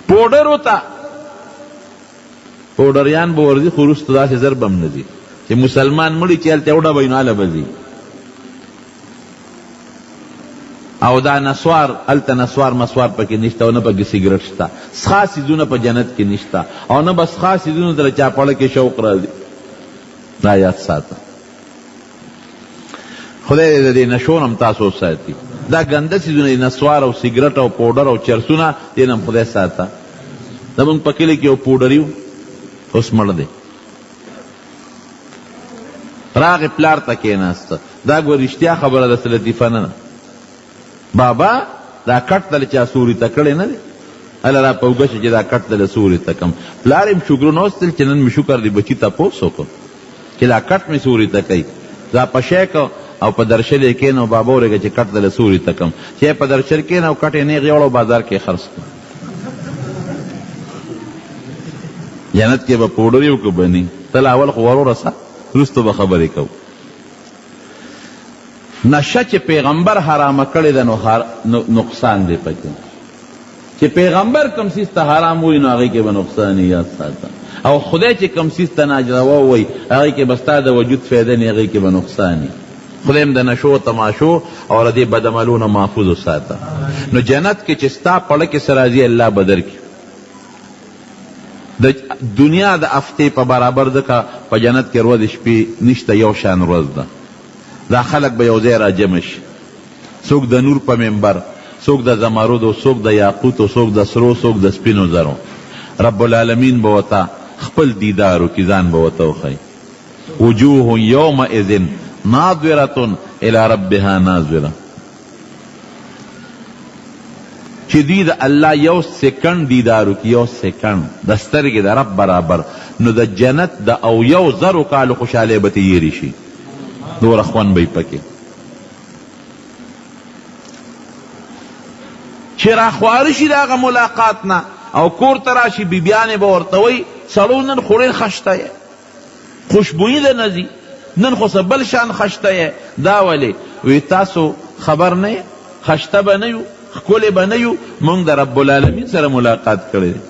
پوډرو ته پوډریان به ورځي خو وروسته داسې زر به هم نه ځي چې مسلمان مړي چې هلته وډبوي نو هله به ځي. او دا نسوار، هلته نسوار مسوار پکې نشته او نه پکې سګرټ شته. څښا څیزونه په جنت کې نشته او نه به څښا څیزونو ته د چا په اړه کې شوق راځي. دا یاد ساته. خدای دې د دې نشو نه هم تاسو وساتي. دا ګنده څیزونه دي، نسوار او سګرټ او پوډر او چرسونه، دې نه هم خدای ساته. زموږ په کلي کې یو پوډري و، اوس مړ دی. راغی پلار ته کېناست. دا ګوره رښتیا خبره ده، څه لطیفه نه ده. بابا دا کټ ته له چا سوري ته کړی نه دی، هله را په اوږه شه چې دا کټ ته له سوري ته کړم. پلار یې هم شکرونه وستل چې نن مې شکر دی بچي تپوس وکړ چې دا کټ مې سوري ته کوي. دا په شی کړ او په درشل یې کېناو، بابا ورېږه چې کټ ته له سوري ته کړم. چې یې په درشل کېناو، کټ یې نېغ یوړ او بازار کې یې خرڅ کړ. جنت کې به پوډري او که به نی؟ ته لا اول خو ور ورسه، وروسته به خبرې کوو. نشه چې پیغمبر حرامه کړې ده نو نقصان دی پکې. چې پیغمبر کوم څیز ته حرام وایي نو هغې کې به نقصان وي، یاد ساته. او خدای چې کوم څیز ته ناجروا وایي هغې کې به ستا د وجود فایده نه، هغې کې به نقصان وي. خدای هم د نشو تماشو او له دې بدعملو نه محفوظ وساته. نو جنت کې چې ستا په زړه کې څه راځي الله به درکړي. د دنیا د هفتې په برابر، ځکه په جنت کې ورځې شپې نشته، یو شان ورځ ده. دا خلک به یو ځای راجمع شي، څوک د نور په منبر، څوک د زمردو، څوک د یاقوتو، څوک د سرو، څوک د سپینو زرو. رب العالمین به ورته خپل دیدار وکړي، ځان به ورته وښیي. وجوه یومئذ ناظرة الی ربها ناظرة، چې دوی د الله یو سیکنډ دیدار وکړي، یو سیکنډ د سترګې د رب برابر، نو د جنت د او یو زرو کالو خوشحالۍ به ترې هېرې شي، دومره خوند به وي پکې. چې راخواره شي د هغه ملاقات نه او کور ته راشي، بیبیانې به ورته وایي، سړو نن خو ډېر خشته یې، خوشبویي د نه ځي، نن خو څه بل شان خشته یې، دا ولې؟ وی تاسو خبر نه یې، خشته به نه یو، ښکلې به نه یو، مونږ د رب العالمین سره ملاقات کړی دی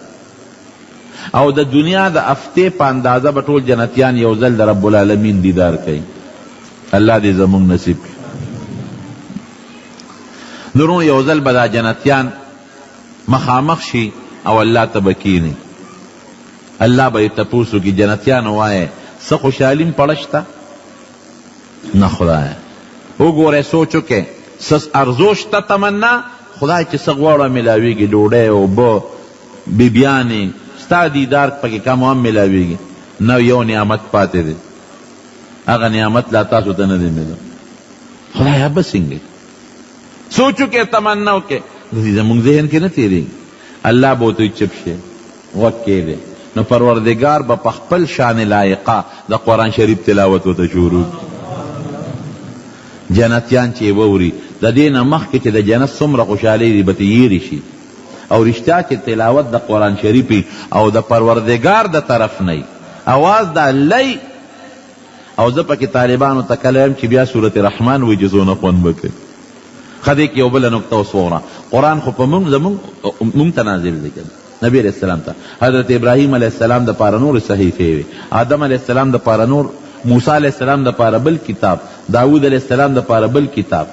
او د دنیا د هفتې په اندازه به ټول جنتیان یو ځل د رب العالمین دیدار کوي. الله دې زمونږ نصیب کړي. نورو یو ځل به دا جنتیان مخامخ شي او الله ته به کینی، الله به یې تپوس وکړي، جنتیانو وایه څه خوشحالي هم پړه شته؟ نه خدایه. وګوره سوچ وکړه، څه ارزو شته تمنا؟ خدای چې څه غواړو ملاویږي، ډوډۍ، اوبه، بیبیانې، ستا دیدار پکې کم هم ملاویږي. نه، یو نعمت پاتې دی، هغه نعمت لا تاسو ته نه دی ملو. خدایه به څنګه سوچ وکړې، تمنا وکړې، زموږ ذهن کې نه تېرېږي. الله به ورته چپ شي، غوږ کېږدی، نو پروردګار به په خپل شان لایقه د قرآن شریف تلاوت ورته شروع کړي. جنتیان چې یې واوري، د دې نه مخکې چې د جنت څومره خوشحالۍ دي به ترې هېرې شي. او رښتیا چې تلاوت د قرآن شریف او د پروردګار د طرف نه وي، اواز د الله وي. او زه پکې طالبانو ته کله وایم چې بیا سورت رحمان وایي چې څونه خوند به کوي. ښه دې کې یو بله نکته اوس واوره، قرآن خو په مونږ زمونږ مونږ ته نازل دی که نبی علیه السلام ته. حضرت ابراهیم علیه السلام د پاره نور صحیفې وې، آدم علیه السلام د پاره نور، موسی علیه السلام د پاره بل کتاب، داود علیه السلام د پاره بل کتاب،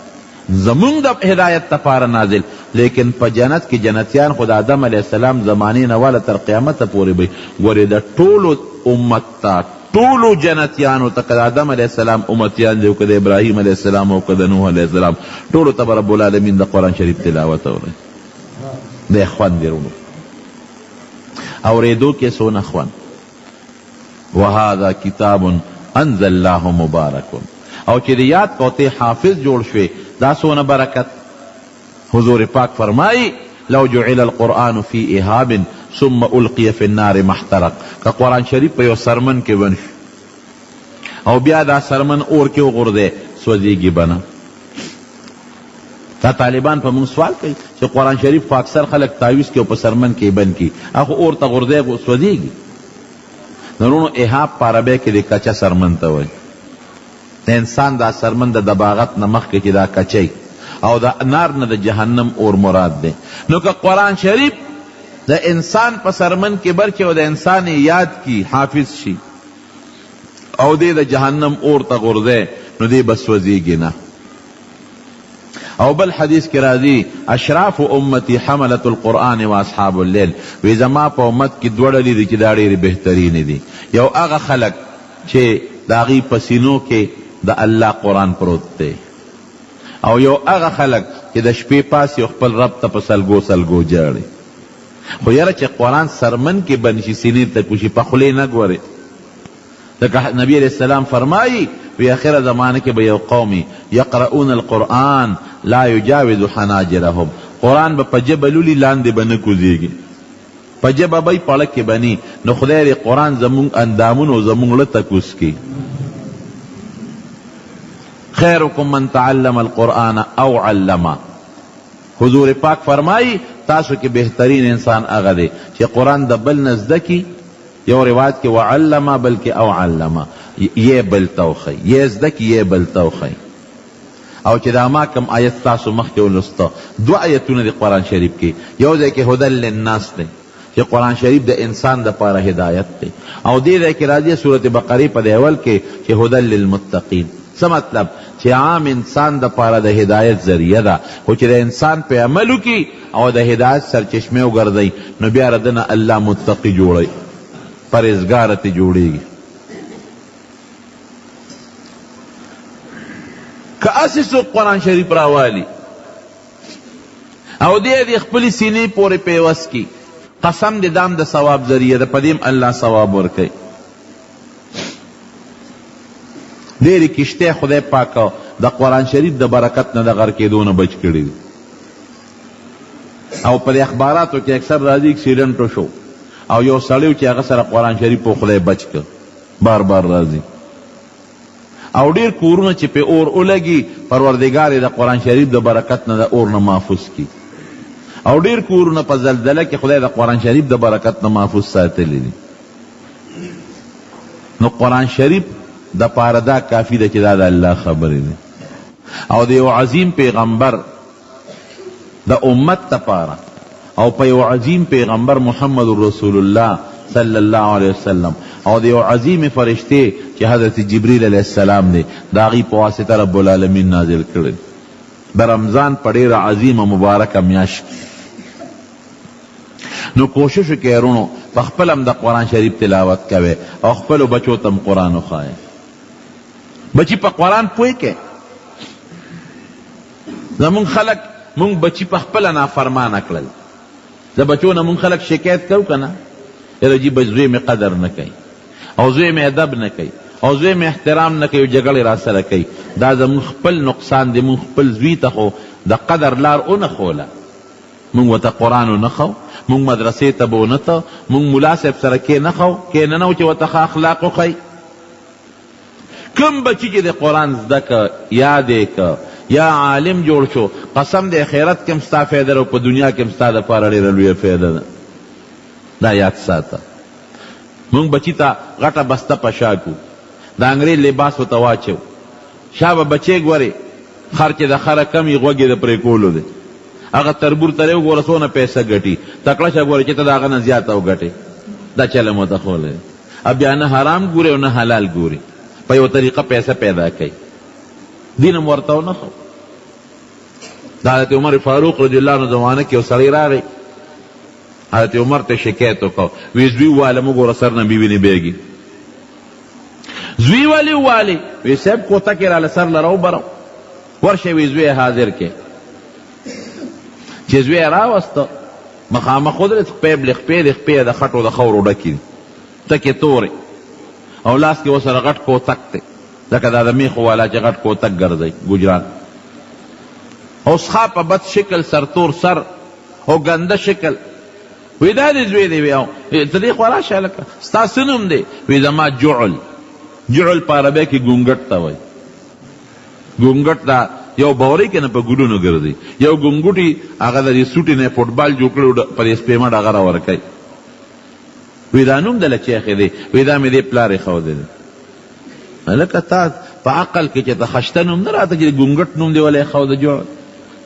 زمونږ د هدایت لپاره نازل. لیکن په جنت کې جنتیان خو د آدم علیه السلام زمانې نه واله تر قیامته پورې به ګورې د ټولو امت ته، ټولو جنتیانو ته، که د آدم علیه السلام امتیان دي او که د ابراهیم علیه السلام او که د نوح علیه السلام، ټولو ته به رب العالمین د قرآن شریف تلاوت اوري. دی خوند دی وروڼو، اورېدو کې څونه خوند. وهذا کتاب انزلناه مبارک، او چې دې یاد کو ته حافظ جوړ شوې، دا څونه برکت. حضور پاک فرمایي لو جعل القرآن فی اهاب ثم القی فی النار ما احترق، که قرآن شریف په یو سرمن کې بند شي او بیا دا سرمن اور کې وغورځي، سوځېږي به نه. دا طالبان په موږ سوال کوي چې قرآن شریف خو اکثر خلک تاویز کوي او په سرمن کې یې بند کړي، هغه خو اور ته غورځی سوځېږي. نو وروڼو اهاب په عربۍ کې د کچه سرمن ته وایي. د انسان دا سرمن د دباغت نه مخکې چې دا کچه او د نار نه د جهنم اور مراد دی. نو که قرآن شریف د انسان په سرمن کې برچي او د انسان یې یاد کی، حافظ شي او دی د جهنم اور ته غورځی، نو دی به سوځېږي نه. او بل حدیث کې راځي اشراف امتی حملة القرآن و اصحاب اللیل، وی زما په امت کې دوه ډلې دي چې دا ډېرې بهترینې دي، یو هغه خلک چې د هغوی په سینو کې د الله قرآن پروت دی، او یو هغه خلک چې د شپې پاڅي او خپل رب ته په سلګو سلګو ژاړي. خو یاره چې قرآن څرمن کې بند شي، سینې ته کوشي، په خولې نه ګورې، ځکه نبی علیه السلام فرمایي په اخره زمانه کې به یو قوم یقرؤون القرآن لا یجاوز حناجرهم، قرآن به په ژبه لولي لاندې به نه کوزیږي، په ژبه به یې په ړه کې به نی. نو خدای دې قرآن زموږ اندامونو او زموږ ړه ته کوز کړي. خیرکم من تعلم القرآن او علمه، حضور پاک فرمایي تاسو کې بهترین انسان هغه دی چې قرآن د بل نه زده کړي، یو روایت کې وعلم بلکې او علم، یې بل ته وښیي، یې زده کړي یې بل ته وښیي. او چې دا ما کوم آیت تاسو مخکې ولوسته، دوه آیتونه دي قرآن شریف کې، یو ځای کې هدی للناس دی چې قرآن شریف د انسان دپاره هدایت دی، او دې ځای کې راځي سورة بقرې په دی اول کې چې هدی للمتقین. څه مطلب؟ چې عام انسان دپاره د هدایت ذریعه ده، خو چې د انسان په عمل وکړي او د هدایت سرچشمه وګرځي، نو بیا د ده نه الله متقي جوړوي، پرهېزګاره ترې جوړېږي. که هسې څوک قرآن شریف راوالي او دی دې خپلې سینې پورې پیوست کړي، قسم دې دام د ثواب ذریعه ده، په دې هم الله ثواب ورکوي. ډېرې کښتۍ خدای پاک د قرآن شریف د برکت نه د غرقېدو نه بچ کړي دي. او په دې اخباراتو کې اکثر راځي اکسیډنټ وشو او یو سړی چې هغه سره قرآن شریف په خدای بچ کړ، بار بار راځي. او ډېر کورونه چې پې اور ولګي، پروردګار یې د قرآن شریف د برکت نه د اور نه محفوظ کړي. او ډېر کورونه په زلزله کې خدای د قرآن شریف د برکت نه محفوظ ساتلي دي. نو قرآن شریف د پاره دا کافي ده چې دا د الله خبرې دي. او د یو عظیم پیغمبر د امت لپاره او په یو عظیم پیغمبر محمد رسول الله صلی الله علیه وسلم او د یو عظیم فرشتې چې حضرت جبریل علیه السلام دی، د هغوی په واسطه رب العالمین نازل کړی د رمضان په ډېره عظیمه مبارکه میاشت کې. نو کوشش وکړئ وروڼو، په خپله هم د قرآن شریف تلاوت کوئ او خپلو بچو ته هم قرآن وښایئ. بچي په قرآن پوه کړئ. زمونږ خلک مونږ بچي په خپله نافرمانه کړل. د بچو نه مونږ خلک شکایت کوو که نه؟ یاره جي بس زوی مې قدر نه کوي او زوی مې ادب نه کوي او زوی مې احترام نه کوي او جګړې راسره کوي. دا زمونږ خپل نقصان دی. مونږ خپل زوی ته خو د قدر لار ونه ښوله، مونږ ورته قرآن ونه ښو، مونږ مدرسې ته بونه ته، مونږ ملا صاحب سره کښېنه کښېننو چې ورته ښه اخلاق وښیي. کوم بچی چې د قرآن زده که، یاد یې که، یا عالم جوړ شو، قسم دی اخرت کې هم ستا فایده ده او په دنیا کې هم ستا دپاره ډېره لویه فایده ده. دا یاد ساته. مونږ بچی ته غټه بسته په شا کو، د انګریز لباس ورته واچو، شابه بچی ګورې خر چې د خره کم وي غوږ یې د پرې کولو دی. هغه تربور ته وګوره څونه پیسه ګټي، تکړه شه ګوره چې ته د هغه نه زیاته وګټې. دا چل مو ورته ښوولی دی. او بیا نه حرام ګوري او نه حلال ګوري، په یوه طریقه پیسه پیدا کوي. دین هم ورته ونه ښو. د حضرت عمر فاروق رضی الله عنه زمانه کې یو سړی راغی، حضرت عمر ته شکایت وکړ، وی زوی واله موږ سر نه بیوینې بیږي. زوی والی والی وی صاحب کوته کې راله سر لره وبرو ورشه، وی زوی حاضر کې. چې زوی راوسته مخامخ ودرېد، خپې بلې خپې دې خپې د خټو د خاورو ډکې دي، تکې تورې، او لاس کې ورسره غټ کوتک دی لکه دا د میخو والا چې غټ کوتک ګرځوي ګوجران، او سخا په بد شکل، سرتور سر او ګنده شکل. وی دا دې زوی دی؟ وی او ته دې خوا راشه هلکه، ستا څه نوم دی؟ وی زما جعل. جعل په عربۍ کې ګونګټ ته وایي. ګونګټ دا یو بورۍ که نه په ګلونو ګرځي، یو ګونګوټي هغه د دې سوټي نه فوټبال جوړ کړی په دې سپېمه ډغره ورکوي. وی دا نوم دله چا ایښی دی؟ وی دا مې دې پلار ایښودی دی. هلکه تا په عقل کې چې ته خشته نوم نه راته چې ګونګټ نوم دې ولې ایښوده جوړ؟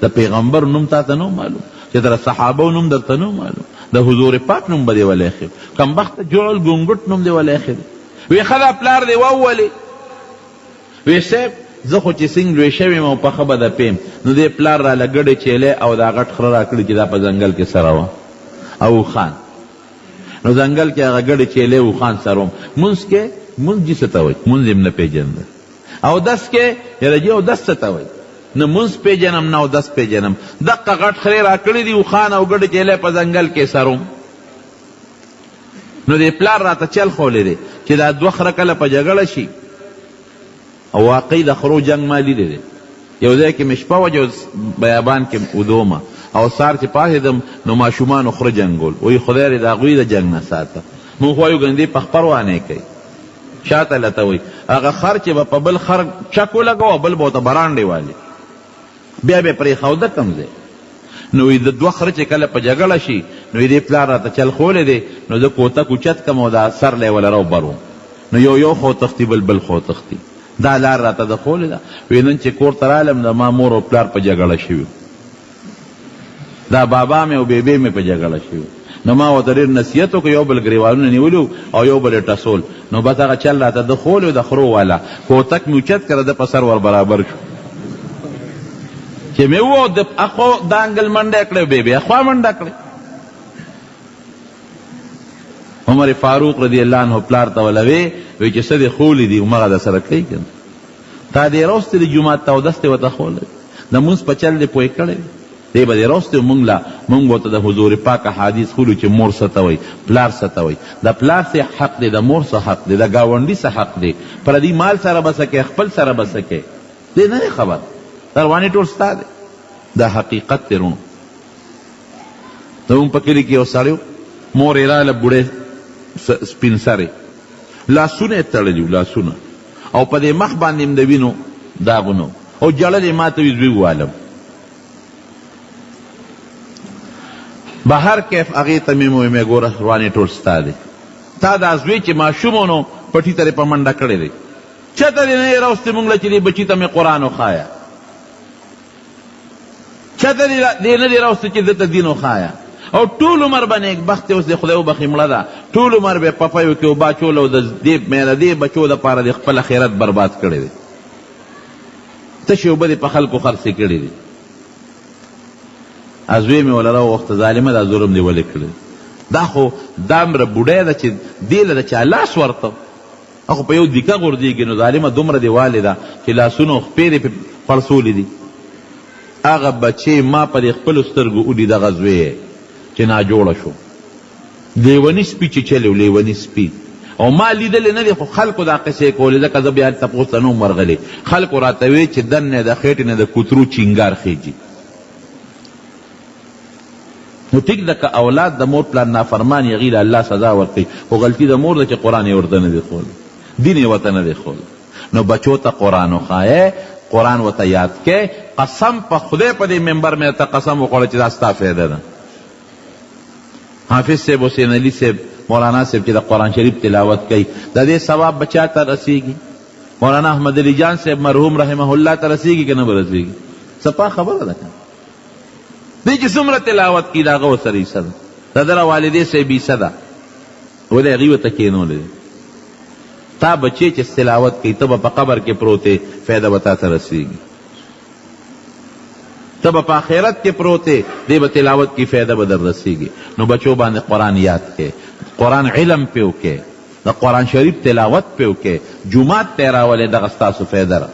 د پیغمبر نوم تا ته نه معلوم، چې د صحابو نوم درته نه معلوم، د حضور پاک نوم به دې ولې ایښی؟ کمبخته جوړ ګونګټ نوم دې ولې ایښی دی؟ وی ښه دا پلار دې وولې؟ وی صاحب زه خو چې څنګه لوی شوی یم او پخه بده پیم، نو دې پلار راله ګډې چیلې او دا غټ خره راکړي چې دا په ځنګل کې سره وه او اوښان. نو ځنګل کې هغه ګډې چیلې اوښان سروم. مونځ کې مونځ جي څه ته وایي؟ مونځ یې هم نه پېژنده. اودس کې یاره جي اودس څه ته وایي؟ نه مونځ پېژنم نه اودس پېژنم. دقه غټ خرې راکړي دي اوښان او ګډې چیلې په ځنګل کې سروم. نو دې پلار راته چل ښولی دی چې دا دوه خره کله په جګړه شي، او واقعي د خرو جنګ ما لیدی دی. یو ځای کې مې شپه وه، یو بیابان کې وده وم او سهار چې پاڅېدم نو ماشومانو خره جنګول. وایي خدای دې د هغوی د جنګ نه ساته. موږ خو وایو ګندې په خپر وانې کوي، شاته لتوي. هغه خر چې به په بل خر چک ولګوه، بل به ورته براندې والي، بیا به یې پرېښوده کوم ځای. نو وایي د دوه خره چې کله په جګړه شي، نو وایي دې پلار راته چل ښوولی دی، نو زه کوتک اوچت کړم او دا سر له یې ولره وبروم، نو یو یو خو تښتي بل بل خو تښتي. دا لار راته ده ښوولې ده. وایي نن چې کور ته رالم، زما مور او پلار په جګړه شوي، دا بابا مې او بیبې مې په جګړه شوي. نو ما ورته ډېر نصیحت وکړ، یو بل ګریوانونه نیولي وو او یو بل یې ټسول. نو بس هغه چل راته ده ښوولی د خرو والا، کوتک مې اوچت کړ، د ده په سر ور برابر شو. چې مې وو د اخو دانګل منډه کړې، بیبې اخوا منډه کړې. عمر فاروق رضی الله عنه پلار ته ولوي، وی چې څه دې ښوولي دي همغه در سره کوي که نه؟ تا دې راوستي دي جومات ته، اودس دې ورته ښوولی، د مونځ په چل دې پوه کړی. دی به دې راوستی مونږ له مونږ ورته د حضور پاک احادیث ښولو چې مور څه ته وایي، پلار څه ته وایي، د پلار څه حق دی، د مور څه حق دی، د ګاونډي څه حق دی، پردي مال سره به څه کوې، خپل سره به څه کوې، دی نه دی خبر، دروانې ټول ستا دی. دا حقیقت دی وروڼو. زمونږ په کلي کې یو سړی و، مور یې راغله، بوډۍ سپین سرې، لاسونه یې تړلي وو، لاسونه، او په دې مخ باندې هم د وینو داغونه وو، او ژړل یې، ما ته وایي زوی ووالم. بهر کیف هغې ته مې وویل، مې ګوره روانې ټول ستا دی، تا دا زوی چې ماشوم و نو پټي ته دې په منډه کړی دی، چېرته دې نه یې راوستی مونږ له چې دې بچي ته مې قرآن وښایه، چېرته دې نه دی راوستی چې ده ته دین وښایه. او ټول عمر به نېکبختې، اوس دې خدای وبخښي مړه ده، ټول عمر به یې پپیو کې اوبه اچوله او د دې مې د دې بچو دپاره دې خپل اخرت برباد کړی دی، تشې اوبه دې په خلکو خرڅې کړې دي. زوی مې وله راوغوښته، ظالمه دا ظلم دې ولې کړی؟ دا خو دامره بوډۍ ده چې دې له د چا لاس ورته، هغه خو په یو دیکه غورځېږي، نو ظالمه دومره دې والې ده چې لاسونه او خپې دې پرې پړسولې دي. هغه بچی ما په دې خپلو سترګو ولید، هغه زوی یې چې ناجوړه شو، لیوني سپي چیچلی و، لیوني سپي. او ما لیدلی نه دی، خو خلکو دا قصې کولې، ځکه زه بیا تپوس ته نه وم ورغلی. خلکو راته ویل چې دننه د خېټې نه د کوترو چینګار خېژي. نو ټیک ده که اولاد د مور پلار نافرمان وي، هغوی له الله سزا ورکوي، خو غلطي د مور ده چې قرآن یې ورته نه دی ښوولی، دین یې ورته نه دی ښوولی. نو بچو ته قرآن وښایه، قرآن ورته یاد کړئ. قسم په خدای، په دې منبر مې درته قسم وخوړه چې دا ستا فایده ده. حافظ صاحب، حسین علي صاحب، مولانا صاحب چې د قرآن شریف تلاوت کوي، د دې ثواب به چا ته رسیږي؟ مولانا احمد علي جان صاحب مرحوم رحمه الله ته رسیږي که نه به رسیږي؟ صفا خبره ده که دی چې څومره تلاوت کوي د هغه ورسره حصه ده، د ده والدې صاحب حصه ده، ولې هغوی ورته کښېنولی دی. تا بچی چې تلاوت کوي، ته به په قبر کې پروت یې، فایده به تا ته رسیږي. ته به په آخرت کې پروت یې، دی به تلاوت کوي، فایده به در رسیږي. نو بچو باندې قرآن یاد کړئ، قرآن علم پرې وکړئ، د قرآن شریف تلاوت پرې وکړئ، جومات ته یې راولئ، دغه ستاسو فایده ده.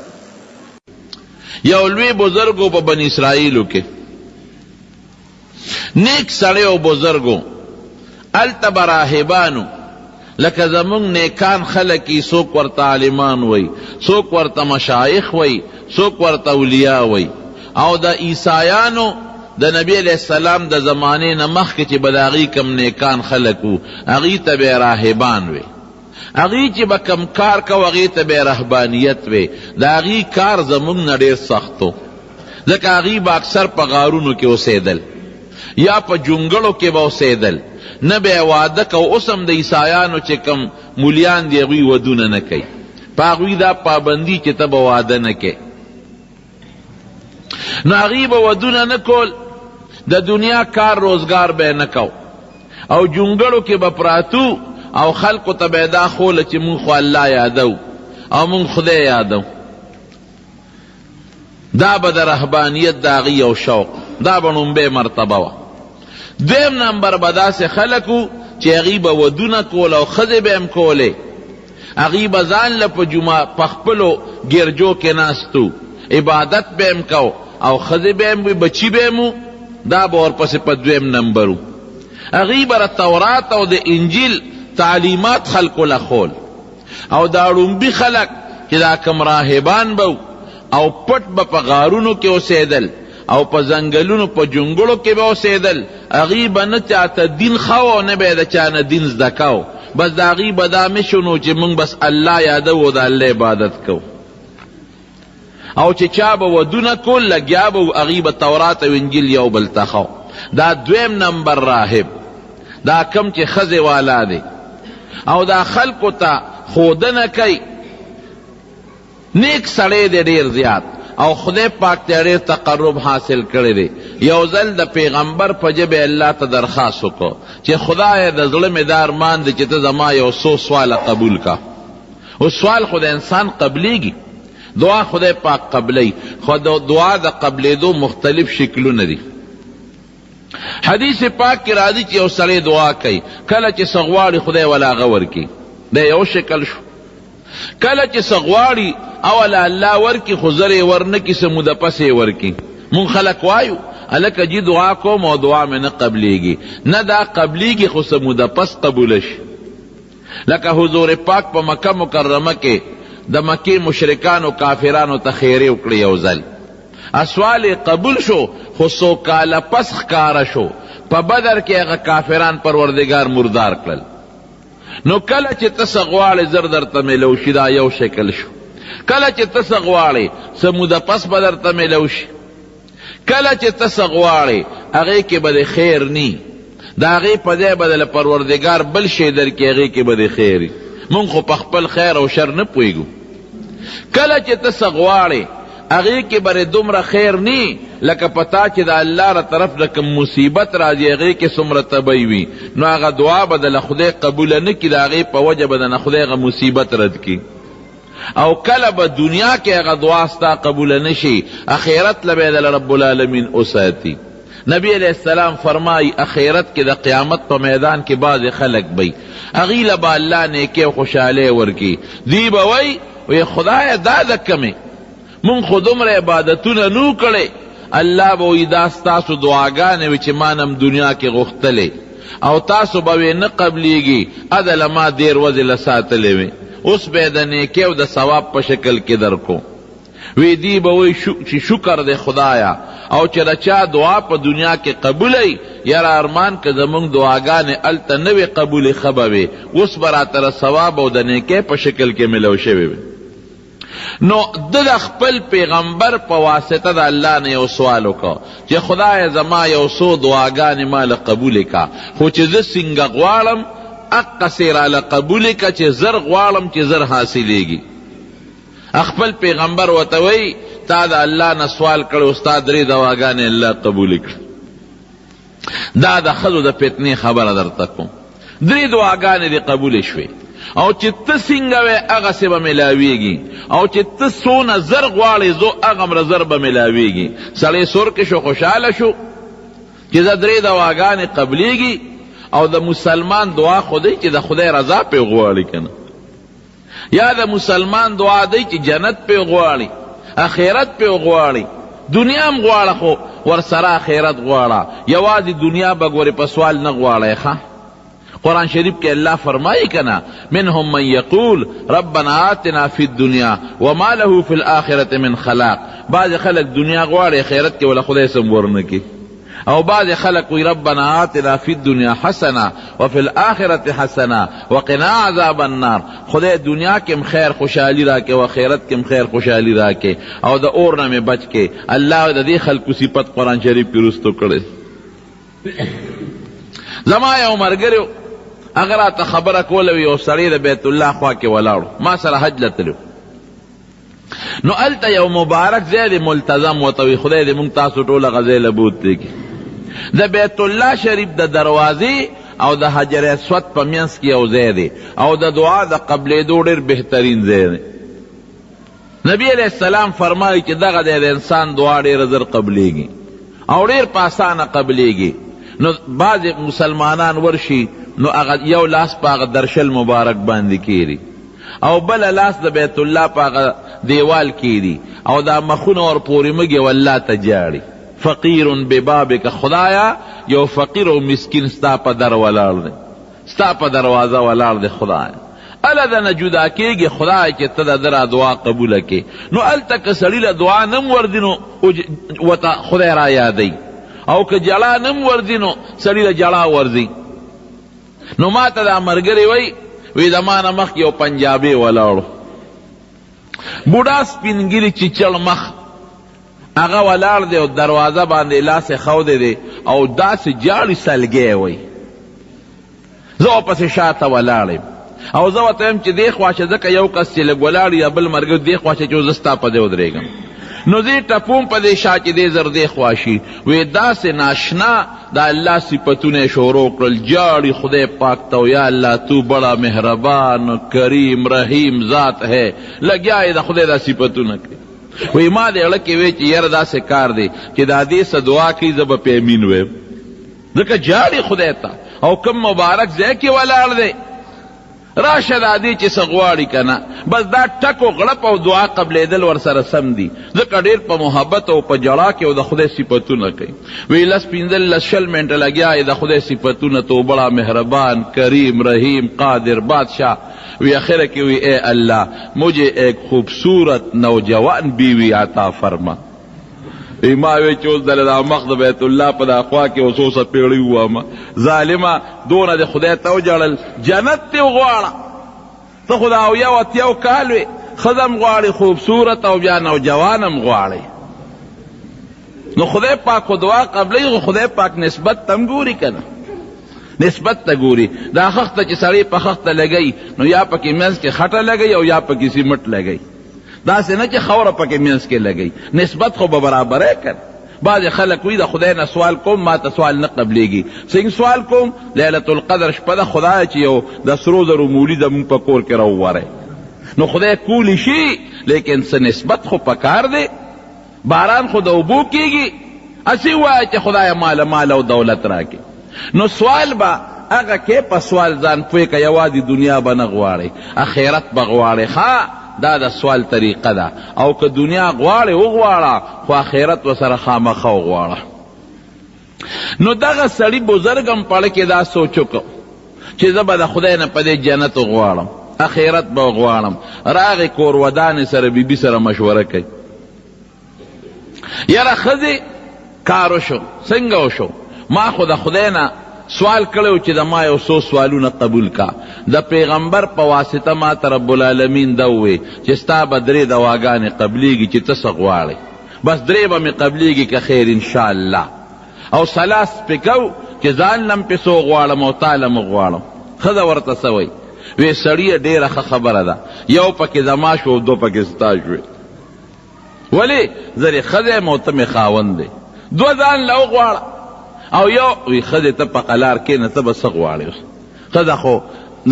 یو لوی بزرګ و په بني اسرائیلو کې، نیک سړی او بزرګ و. هلته به راهبان وو، لکه زموږ نیکان خلک یې، څوک ورته عالمان وایي، څوک ورته مشایخ وایي، څوک ورته اولیا وایي. او د عیسایانو د نبي علیه السلام د زمانې نه مخکې چې به د هغوی کوم نیکان خلک وو، هغوی ته به یې راهبان ویل. هغوی چې به کوم کار کاوه، هغې ته به یې رهبانیت ویل. د هغوی کار زموږ نه ډېر سخت و، ځکه هغوی به اکثر په غارونو کې اوسېدل یا په جونګړو کې به اوسېدل، نه به یې واده کاوه. اوس هم د عیسایانو چې کوم ملیان دي، هغوی ودونه نه کوي، په هغوی دا پابندي چې ته به واده نه کوې. نو هغوی به ودونه نه کول، د دنیا کار روزګار به یې نه کاوه او جونګړو کې به پراتو او خلکو ته به یې دا ښوله چې مونږ خو الله یادوو او مونږ خدای یادوو. دا به د رهبانیت د هغوی یو شوق، دا به ړومبۍ مرتبه وه. دویم نمبر به داسې خلک وو چې هغوی به ودونه کول او ښځې به هم کولې. هغوی به ځان له په جومات په خپلو ګرجو کې ناست وو، عبادت به هم کاوه او ښځې به هم وې، بچي به هم وو، دا به ورپسې په دویم نمبر وو. هغوی به د تورات او د انجیل تعلیمات خلکو له ښول. او دا ړومبي خلک چې دا کوم راهبان به وو او پټ به په غارونو کې اوسېدل او په ځنګلونو په جونګړو کې به اوسېدل، هغوی به نه چاته دین ښوه او نه به یې د چا نه دین زده کاوه، بس د هغوی به دا مشن و چې موږ بس الله یادوو او د الله عبادت کوو. او چې چا به ودونه کول لګیا به وو، هغوی به تورات او انجیل یو بل ته ښو. دا دویم نمبر راهب دا کوم چې ښځې والا دی او دا خلکو ته ښودنه کوي، نیک سړی دی ډیر زیات او خدای پاک ته ډیر تقرب حاصل کړی دی. یو ځل د پیغمبر په ژبه الله ته درخواست وکړ چې خدایه د زړه مې دا ارمان دی چې ته زما یو څو سواله قبول کا. اوس سوال خو د انسان قبلیږي، دعا خدای پاک قبلوي، خو د دعا د قبلېدو مختلف شکلونه دي. حدیث پاک کې راځي چې یو سړی دعا کوي، کله چې څه غواړي خدای ولا هغه ورکړي، دا یو شکل شو. کله چې څه غواړي اوله الله ورکړي، خو زر یې ورنه کړي، څه موده پس یې ورکړي. مونږ خلک وایو هلکه جي دعا کوم او دعا مې نه قبلېږي. نه دا قبلېږي خو څه موده پس قبوله شي. لکه حضور پاک په مکه مکرمه کې د مکې مشرکانو کافرانو ته ښېرې وکړې یو ځل سوال یې قبول شو خو څو کاله پس ښکاره شو په بدر کې هغه کافران پروردګار مردار کړل. نو کله چې ته څه غواړې زر درته میلو شي، دا یو شکل شو. کله چې ته څه غواړې څه موده پس به درته میلو شي. کله چې ته څه غواړې هغې کې به دې خیر نی، د هغې په ځای به د پروردګار بل شی درکړي، هغې کې به دې خیر وي. مونږ خو په خپل خیر او شر نه پوهېږو. کله چې ته څه غواړې هغې کې به دې دومره خیر نی لکه په تا چې د الله له طرف نه کوم مصیبت راځي هغې کې څومره تبعي وي، نو هغه دعا به د له خدای قبوله نه کړي، د هغې په وجه به د نه خدای هغه مصیبت رد کړي. او کله به دنیا کې هغه دعا ستا قبوله نه شي، اخرت له به یې د له رب العالمین وساتي. نبی علیه السلام فرمایي، اخرت کې د قیامت په میدان کې بعضې خلک به وي، هغوی له به الله نیکۍ او خوشحالۍ ورکړي، دوی به وایي، وایي خدایه دا د کومې؟ مونږ خو دومره عبادتونه نه وو کړي. الله به وایي، دا ستاسو دعاګانې وې چې ما نه هم دنیا کې غوښتلې او تاسو به وې نه قبلېږي، ادله ما دېر ورځې له ساتلې وې، اوس به یې د نیکۍ او د ثواب په شکل کې درکړو. وی دی به وای چې شکر دی خدایا، او چې د چا دعا په دنیا کې قبوله وي، یاره ارمان که زموږ دعاګانې هلته نه وې قبولې ښه به وې، اوس به راته د ثواب او د نیکۍ په شکل کې ملو شوې وې. نو ده د خپل پیغمبر په واسطه د الله نه یو سوال وکړ چې خدایه زما یو څو دعاګانې ما له قبولې کا، خو چې زه څنګه غواړم هقسې راله قبولې که چې زر غواړم چې زر حاصلېږي. خپل پیغمبر ورته وایي، تا د الله نه سوال کړی او ستا درې دواګانې الله قبولې کړې. دا د ښځو د فتنې خبره درته کوم. درې دعاګانې دې قبولې شوې او چې ته څنګه وې هغسې به ملاویږي او چې ته څونه زر غواړې زو هغمره زر به ملاویږي. سړی سور کې شو، خوشحاله شو چې زه درې دواګانې قبلیږي. او د مسلمان دعا خو دی چې د خدای رضا پرې غواړي که نه، یا د مسلمان دعا دی چې جنت پې غواړي، اخرت پې غواړي، دنیا هم غواړه خو ورسره اخرت غواړه، یوازې دنیا به ګورې په سوال نه غواړی. ښه قرآن شریف کې الله فرمایي کنه، منهم من یقول ربنا آتنا فی الدنیا وما له فی الآخرة من خلاق. بعضې خلک دنیا غواړي اخرت کې وله خدای څه ورنه کړي، او بعضې خلک وایي ربنا آتنا فی الدنیا حسنه وفی الآخرة حسنه وقنا عذاب النار. خدای دنیا کې هم خیر خوشحالي راکړې او آخرت کې هم خیر خوشحالي راکړې او د اور نه مې بچ کړې. الله د دې خلکو صفت قرآن شریف کې وروستو کړی. زما یو ملګری هغه راته خبره کوله، یو سړی د بیت الله خوا کې ولاړ ما سره حج له تللی، نو هلته یو مبارک ځای دی ملتزم ورته وایي، خدای دې موږ تاسو ټول هغه ځای له بوتلي کړي. د بیت الله شریف د دروازې او د حجر اسود په منځ کې یو ځای دی او د دعا د قبلېدو ډېر بهترین ځای دی. نبی علیه السلام فرمایي چې دغه ځای د انسان دعا ډېره زر قبلېږي او ډېر په اسانه قبلېږي. نو بعضې مسلمانان ورشي نو هغه یو لاس په هغه درشل مبارک باندې کېږي او بل لاس د بیت الله په هغه دیوال کیدی او دا مخونه ور پورې مږي او الله ته جاړي، فقیر ببابک، خدایا یو فقیر او مسکین ستا په در ولاړ دی، ستا په دروازه ولاړ دی خدایا هله د نه جدا کیږي خدای چې ته د ده را دعا قبوله کړې. نو هلته که سړي له دعا نه هم ورځي نو ورته خدای را یادوي او که ژړا نه هم ورځي نو سړي له ژړا ورځي. نو ما ته دا مرګری وای، وی د ما نه مخکې یو پنجابی ولاړو، بوډا سپین ږیری چیچړ مخ هغه ولاړ دی او دروازه باندې لاس ښودی دی او داسې جاړي سلګی وای. زه ورپسې شاته ولاړ یم او زه ورته وایم چې دې خوا شه، ځکه یو کس چې لږ ولاړ یا بل مرګری دې خوا شه چې زه ستا په ځای ودرېږم. نو زه یې ټپوم په دې شا چې دې زر دې خوا شي. وې داسې ناشنا د الله صفتونه یې شروع کړل، ژاړي خدای پاک ته او یا الله تو بړا مهربان کریم رحیم ذات هې، لګیا یې د خدای دا صفتونه کوي. وایي ما دې زړه کې وې چې یاره داسې کار دی چې دا دې څه دعا کوي زه به پرې امین وایم، ځکه ژاړي خدای ته او کوم مبارک ځای کې ولاړ دی. راشه دا دی چې څه غواړي که نه، بس دا ټک و غړپ او دعا قبلېدل ورسره سم دي، ځکه ډېر په محبت او په ژړا کې او د خدای صفتونه کوي. وي لس پنځلس 20 منټه لګیا یې د خدای صفتونه تو بڑا مهربان، کریم، رحیم، قادر، بادشاه. وی اخره کې وی اے الله مجھے ایک خوبصورت نوجوان بیوی عطا فرما. وی ما وی چې اوس دله دا مخ د بیت الله په دا خوا کې اوس اوسه پیړۍ ووامه. ظالمه دونه د خدای ته وژړل، جنت دې وغواړه، ته خو د 70 80 کال وې، ښځه هم غواړې خوبصورت او بیا نوجوان هم غواړې. نو خدای پاک خو دعا قبلوي، خو خدای پاک نسبت ته هم ګوري که نه، نسبت ته ګوري. دا خښته چې سړی په خښته لګوي نو یا پکې منځ کې خټه لګوي او یا پکې سیمټ لګوي، داسې نه چې خاوره پکې منځ کې لګوي، نسبت خو به برابری که نه. بعضې خلک وایي د خدای نه سوال کوم ما ته سوال نه قبلېږي. څنګه سوال کوم؟ لیلة القدر شپه ده، خدایه چې یو د سرو زرو مولي زموږ په کور کې راووری. نو خدای کولی شي، لیکن څه نسبت خو پکار دی. باران خو د اوبو کېږي، هسې ووایه چې خدایه ماله مال او دولت راکړې. نو سوال به هغه کې په سوال ځان پوه که، یوازې دنیا به نه غواړې، اخرت به غواړې. ښه دا د سوال طریقه ده. او که دنیا غواړې وغواړه، خو اخرت ورسره خامخا وغواړه. نو دغه سړي بزرګ هم په زړه کې دا سوچ وکړ چې زه به د خدای نه په دې جنت وغواړم، اخرت به وغواړم. راغی کور ودانې سره بیبي سره مشوره کوي، یاره ښځې کار وشو، څنګه وشو؟ ما خو د خدای نه سوال کړی چې د ما یو څو سوالونه قبول کا، د پیغمبر په واسطه ما ته رب العالمین دا ووی چې ستا به درې دواګانې قبلیږي چې ته څه غواړې، بس درې به مې قبلیږي که خیر انشاءالله. او سلاس پې کوو چې ځان له هم پې څه وغواړم او تا له هم وغواړم. ښځه ورته څه وایي؟ وې سړیه ډېره ښه خبره ده، یو پکې زما شو او دوه پکې ستا شوې. ولې؟ زه دې ښځه یم او ته مې خاوند دی، دوه ځان له وغواړه او یو. وی ښځې ته په قلار کښېنه، ته به څه غواړې اوس؟ ښځه خو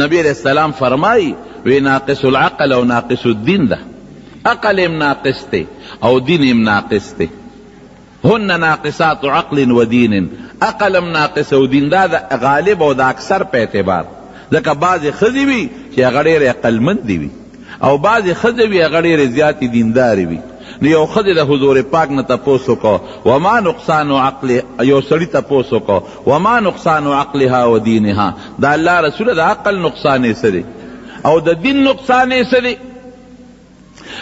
نبی علیه السلام فرمایي وی ناقص العقل او ناقص الدین ده، عقل هم ناقص دی او دین هم ناقص دی. هن ناقصات عقل و دین، عقل هم ناقص او دین، دا د غالب او د اکثر په اعتبار، ځکه بعضې ښځې وي چې هغه ډېرې عقلمندې وي او بعضې ښځې وي هغه ډېرې زیاتې دیندارې وي. نو یو ښځې د حضور پاک نه تپوس وکړ وما نقصان عقل، یو سړي تپوس وکړ وما نقصان عقلها و دینها، د الله رسوله د عقل نقصان یې څه دی او د دین نقصان یې څه دی؟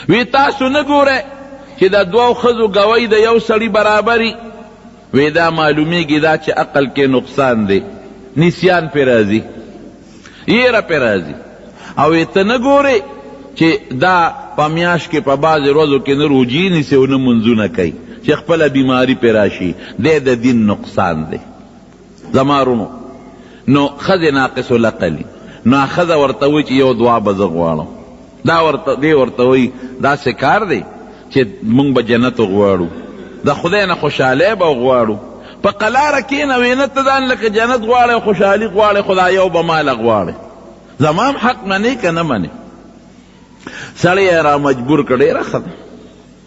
وی تاسو نه ګورئ چې د دوو ښځو ګوی د یو سړي برابري؟ وی دا معلومیږي دا چې عقل کې نقصان دی، نسیان پې راځي، یره پې راځي. او وی ته نه ګورې چې دا په میاشت کې په بعضې ورځو کې نه روژې نیسي او نه لمونځونه کوي چې خپله بیماري پې راشي، دی د دین نقصان دی. زما وروڼو نو ښځې ناقص العقل نو ښځه ورته وایي چې یو دعا به زه غواړم. دا ورته دی ورته وایي داسې کار دی چې موږ به جنت وغواړو، د خدای نه خوشحالی به وغواړو. په قلاره کښېنه وې نه ته ځان لکه جنت غواړې او خوشحالي غواړې، خو دا یو به ماله غواړې، زما هم حق منې که نه منې؟ سړی یې را مجبور کړ، ډېره ښه ده،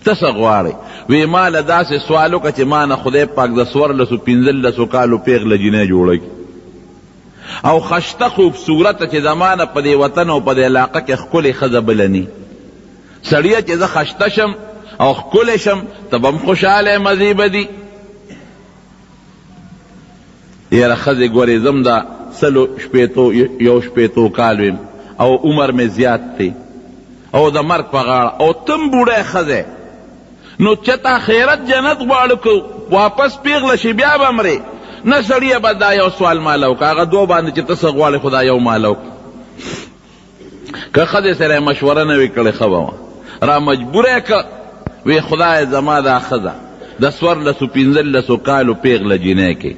ته څه غواړې؟ وې ما له داسې سوال وکړه چې ما نه خدای پاک د 14 15 کالو پېغله جینۍ جوړه کړي او خشته خوبصورته چې زما نه په دې وطن او په دې علاقه کې ښکلې ښځه بله نی. سړیه چې زه خشته شم او ښکلې شم ته به هم خوشحاله یې، مزې به دي. یاره ښځې ګورې زه هم د 160 61 کال ویم او عمر مې زیات دی او د مرګ په غاړه او ته هم بوډۍ ښځه نو چه ته اخرت جنت غواړو که واپس پیغله شې بیا به مرې. نه سړیه بس دا یو سوال ماله وکړه، هغه دوه باندې چې ته څه غواړې خو دا یو ماله وکړه. که ښځې سره یې مشوره نه وي کړې ښه به وه. را مجبوره یې کړه، وې خدایه زما دا ښځه د 14 15 کالو پیغله جینۍ کې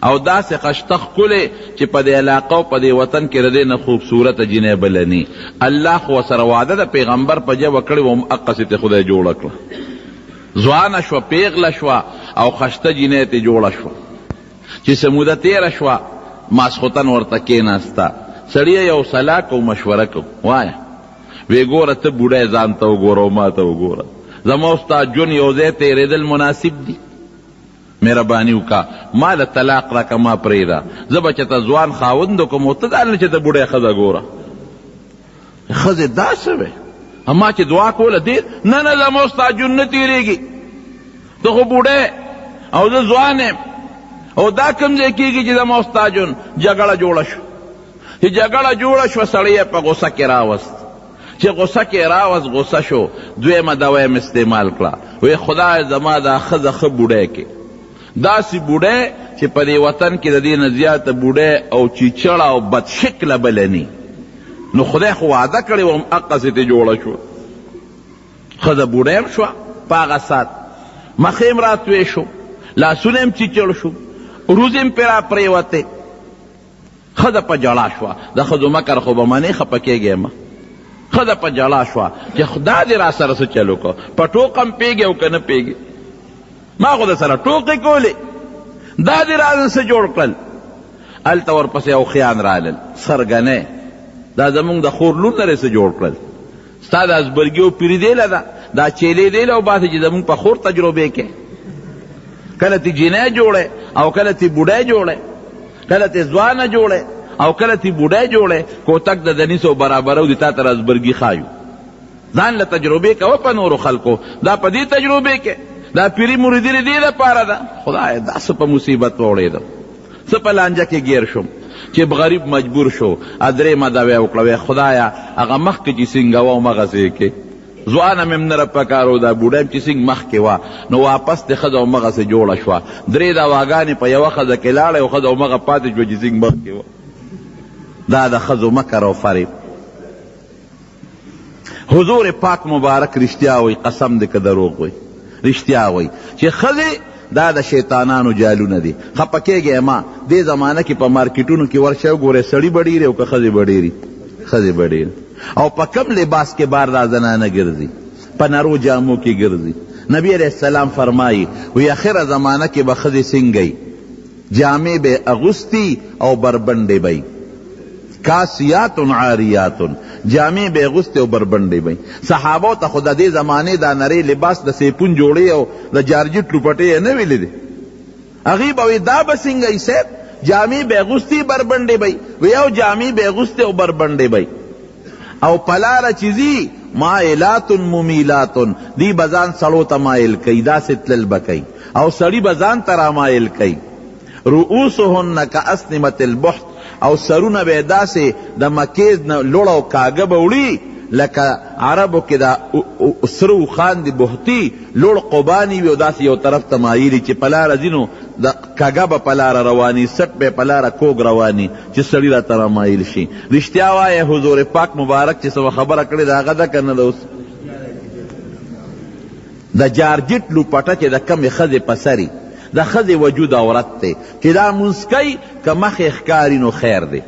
او داسې خشته ښکلې چې په دې علاقه او په دې وطن کې د دې نه خوبصورته جینۍ بله نی. الله خو ورسره وعده د پیغمبر په ژبه کړې وه، همقسې ترې خدای جوړه کړه. ځوانه شوه، پیغله شوه او خشته جینۍ ترې جوړه شوه. چې څه موده تېره شوه، ماسخوتن ورته کېناسته، سړیه یو سلا کوو، مشوره کوو، وایه. وې ګوره ته بوډی ځان ته وګوره او ما ته وګوره، زما او ستا ژوند یو ځای تېرېدل مناسب دي؟ مهرباني وکړه ما له طلاق راکړه، ما پرېږده، زه به چېرته ځوان خاوند وکړم او ته ځان له چېرته بوډۍ ښځه ګوره. ښځې دا څه وې؟ ما چې دعا کوله دې نه نه زما ستا ژوند نه تېرېږي، ته خو بوډی او زه ځوان یم، او دا کوم ځای کېږي چې زما او ستا ژوند؟ جګړه جوړه شوه. چې جګړه جوړه شوه سړی یې په غوسه کې راوست. چې غوسه کې راوست غوسه شو، دویمه دوا یې هم استعمال کړه، وی خدای زما دا ښځه ښه بوډی کې، داسې بوډی چې په دې وطن کې د دې نه زیاته بوډی او چیچړه او بدشکله بله نی. نو خدای خو وعده کړې وه، هم هقسې ترې جوړه شوه. ښځه بوډۍ هم شوه په هغه ساعت، مخ یې هم راتوی شو، لاسونه یې هم چیچړ شو، وروځې هم پرې راپرېوتې. ښځه په ژړا شوه. د ښځو مکر خو به منې، خپه کېږې مه. ښځه په ژړا شوه چې خدای دې راسره څه چل وکړ، په ټوقه هم پوهېږې او که نه پوهېږې؟ ما خو درسره ټوقې کولې، دا دې رانه څه جوړ کړل؟ هلته ورپسې اوښیان رالل، سرګنی دا زموږ د خور لور نه څه جوړ کړل؟ ستا دا زبرګي او پیري دې له ده، دا چیلې دې له وباسي چې زموږ په خور تجربې کې کله تی جینۍ جوړې او کله تی بوډۍ جوړې، کله تی ځوانه جوړې او کله تی بوډۍ جوړې، کوتک د دنیسو برابرو دي تا ته رازبرګي ښایو. ځان له تجربې کوه په نورو خلکو، دا په دې تجربې کې دا پیري مریدي د دې لپاره ده. خدایه دا څه په مصیبت ووړېدم، څه په لانجه کې ګیر شوم چې غریب مجبور شو. درېیمه دوا یې وکړه، وایي خدایه هغه مخکې چې څنګه وه همغسې یې کړې، ځوانه مې هم نه پکار و، دا بوډۍ هم چې څنګه مخکې وه نو واپس دې ښځه همغسې جوړه شوه. درې دواګانې په یوه ښځه کې لاړې او ښځه همغه پاتې شوه چې څنګه مخکې وه. دا د ښځو مکر او فریب. حضور پاک مبارک رښتیا وایي، قسم دې که دروغ وایي، رښتیا وایي چې ښځې دا د شیطانانو جالونه دي. خپه کېږئ مه، دې زمانه کې په مارکیټونو کې ورشئ وګورئ، سړي به ډېر او که ښځې به ډېرې؟ ښځې به ډېرې. او په کوم لباس کې بار دا زنانه ګرځي؟ په نرو جامو کې ګرځي. نبی علیه السلام فرمایي، وایي اخره زمانه کې به ښځې څنګه وي؟ جامې به یې اغوستي او بربنډې به وي. کاسیات عاریات، جامې به یې اغوستې او بربنډې به وي. صحابو ته خو د دې زمانې دا نری لباس د سیپون جوړې او د جارجټ لوپټې یې نه وې لیدې. هغوی به وایي دا به څنګه وي صاحب، جامې به یې اغوستي بربنډې به وي. وایي او جامې به یې اغوستې او بربنډې به وي. او په لاره چې ځي مائلات ممیلات، دوی به ځان سړو ته مایل کوي، داسې تلل به کوي او سړي به ځان ته رامایل کوي. رؤوسهن کاسنمة البحت، او سرونه به یې داسې د مکې نه لوړ او کاږه به وړي لکه عربو کې دا سره اوښان دي بحتي، لوړ قباني وي او داسې یو طرف ته مایلي چې په لاره ځي نو د کږه به په لاره رواني، څټ به یې په لاره کوږ رواني چې سړي راته رامایل شي. رښتیا وایې حضور پاک مبارک چې څه خبره کړې ده هغه ده که نه ده؟ اوس د جارجټ لوپټه چې د کومې ښځې په سر وي، د ښځې وجود عورت دی، چې دا لمونځ کوي که مخ یې ښکاري نو خیر دی،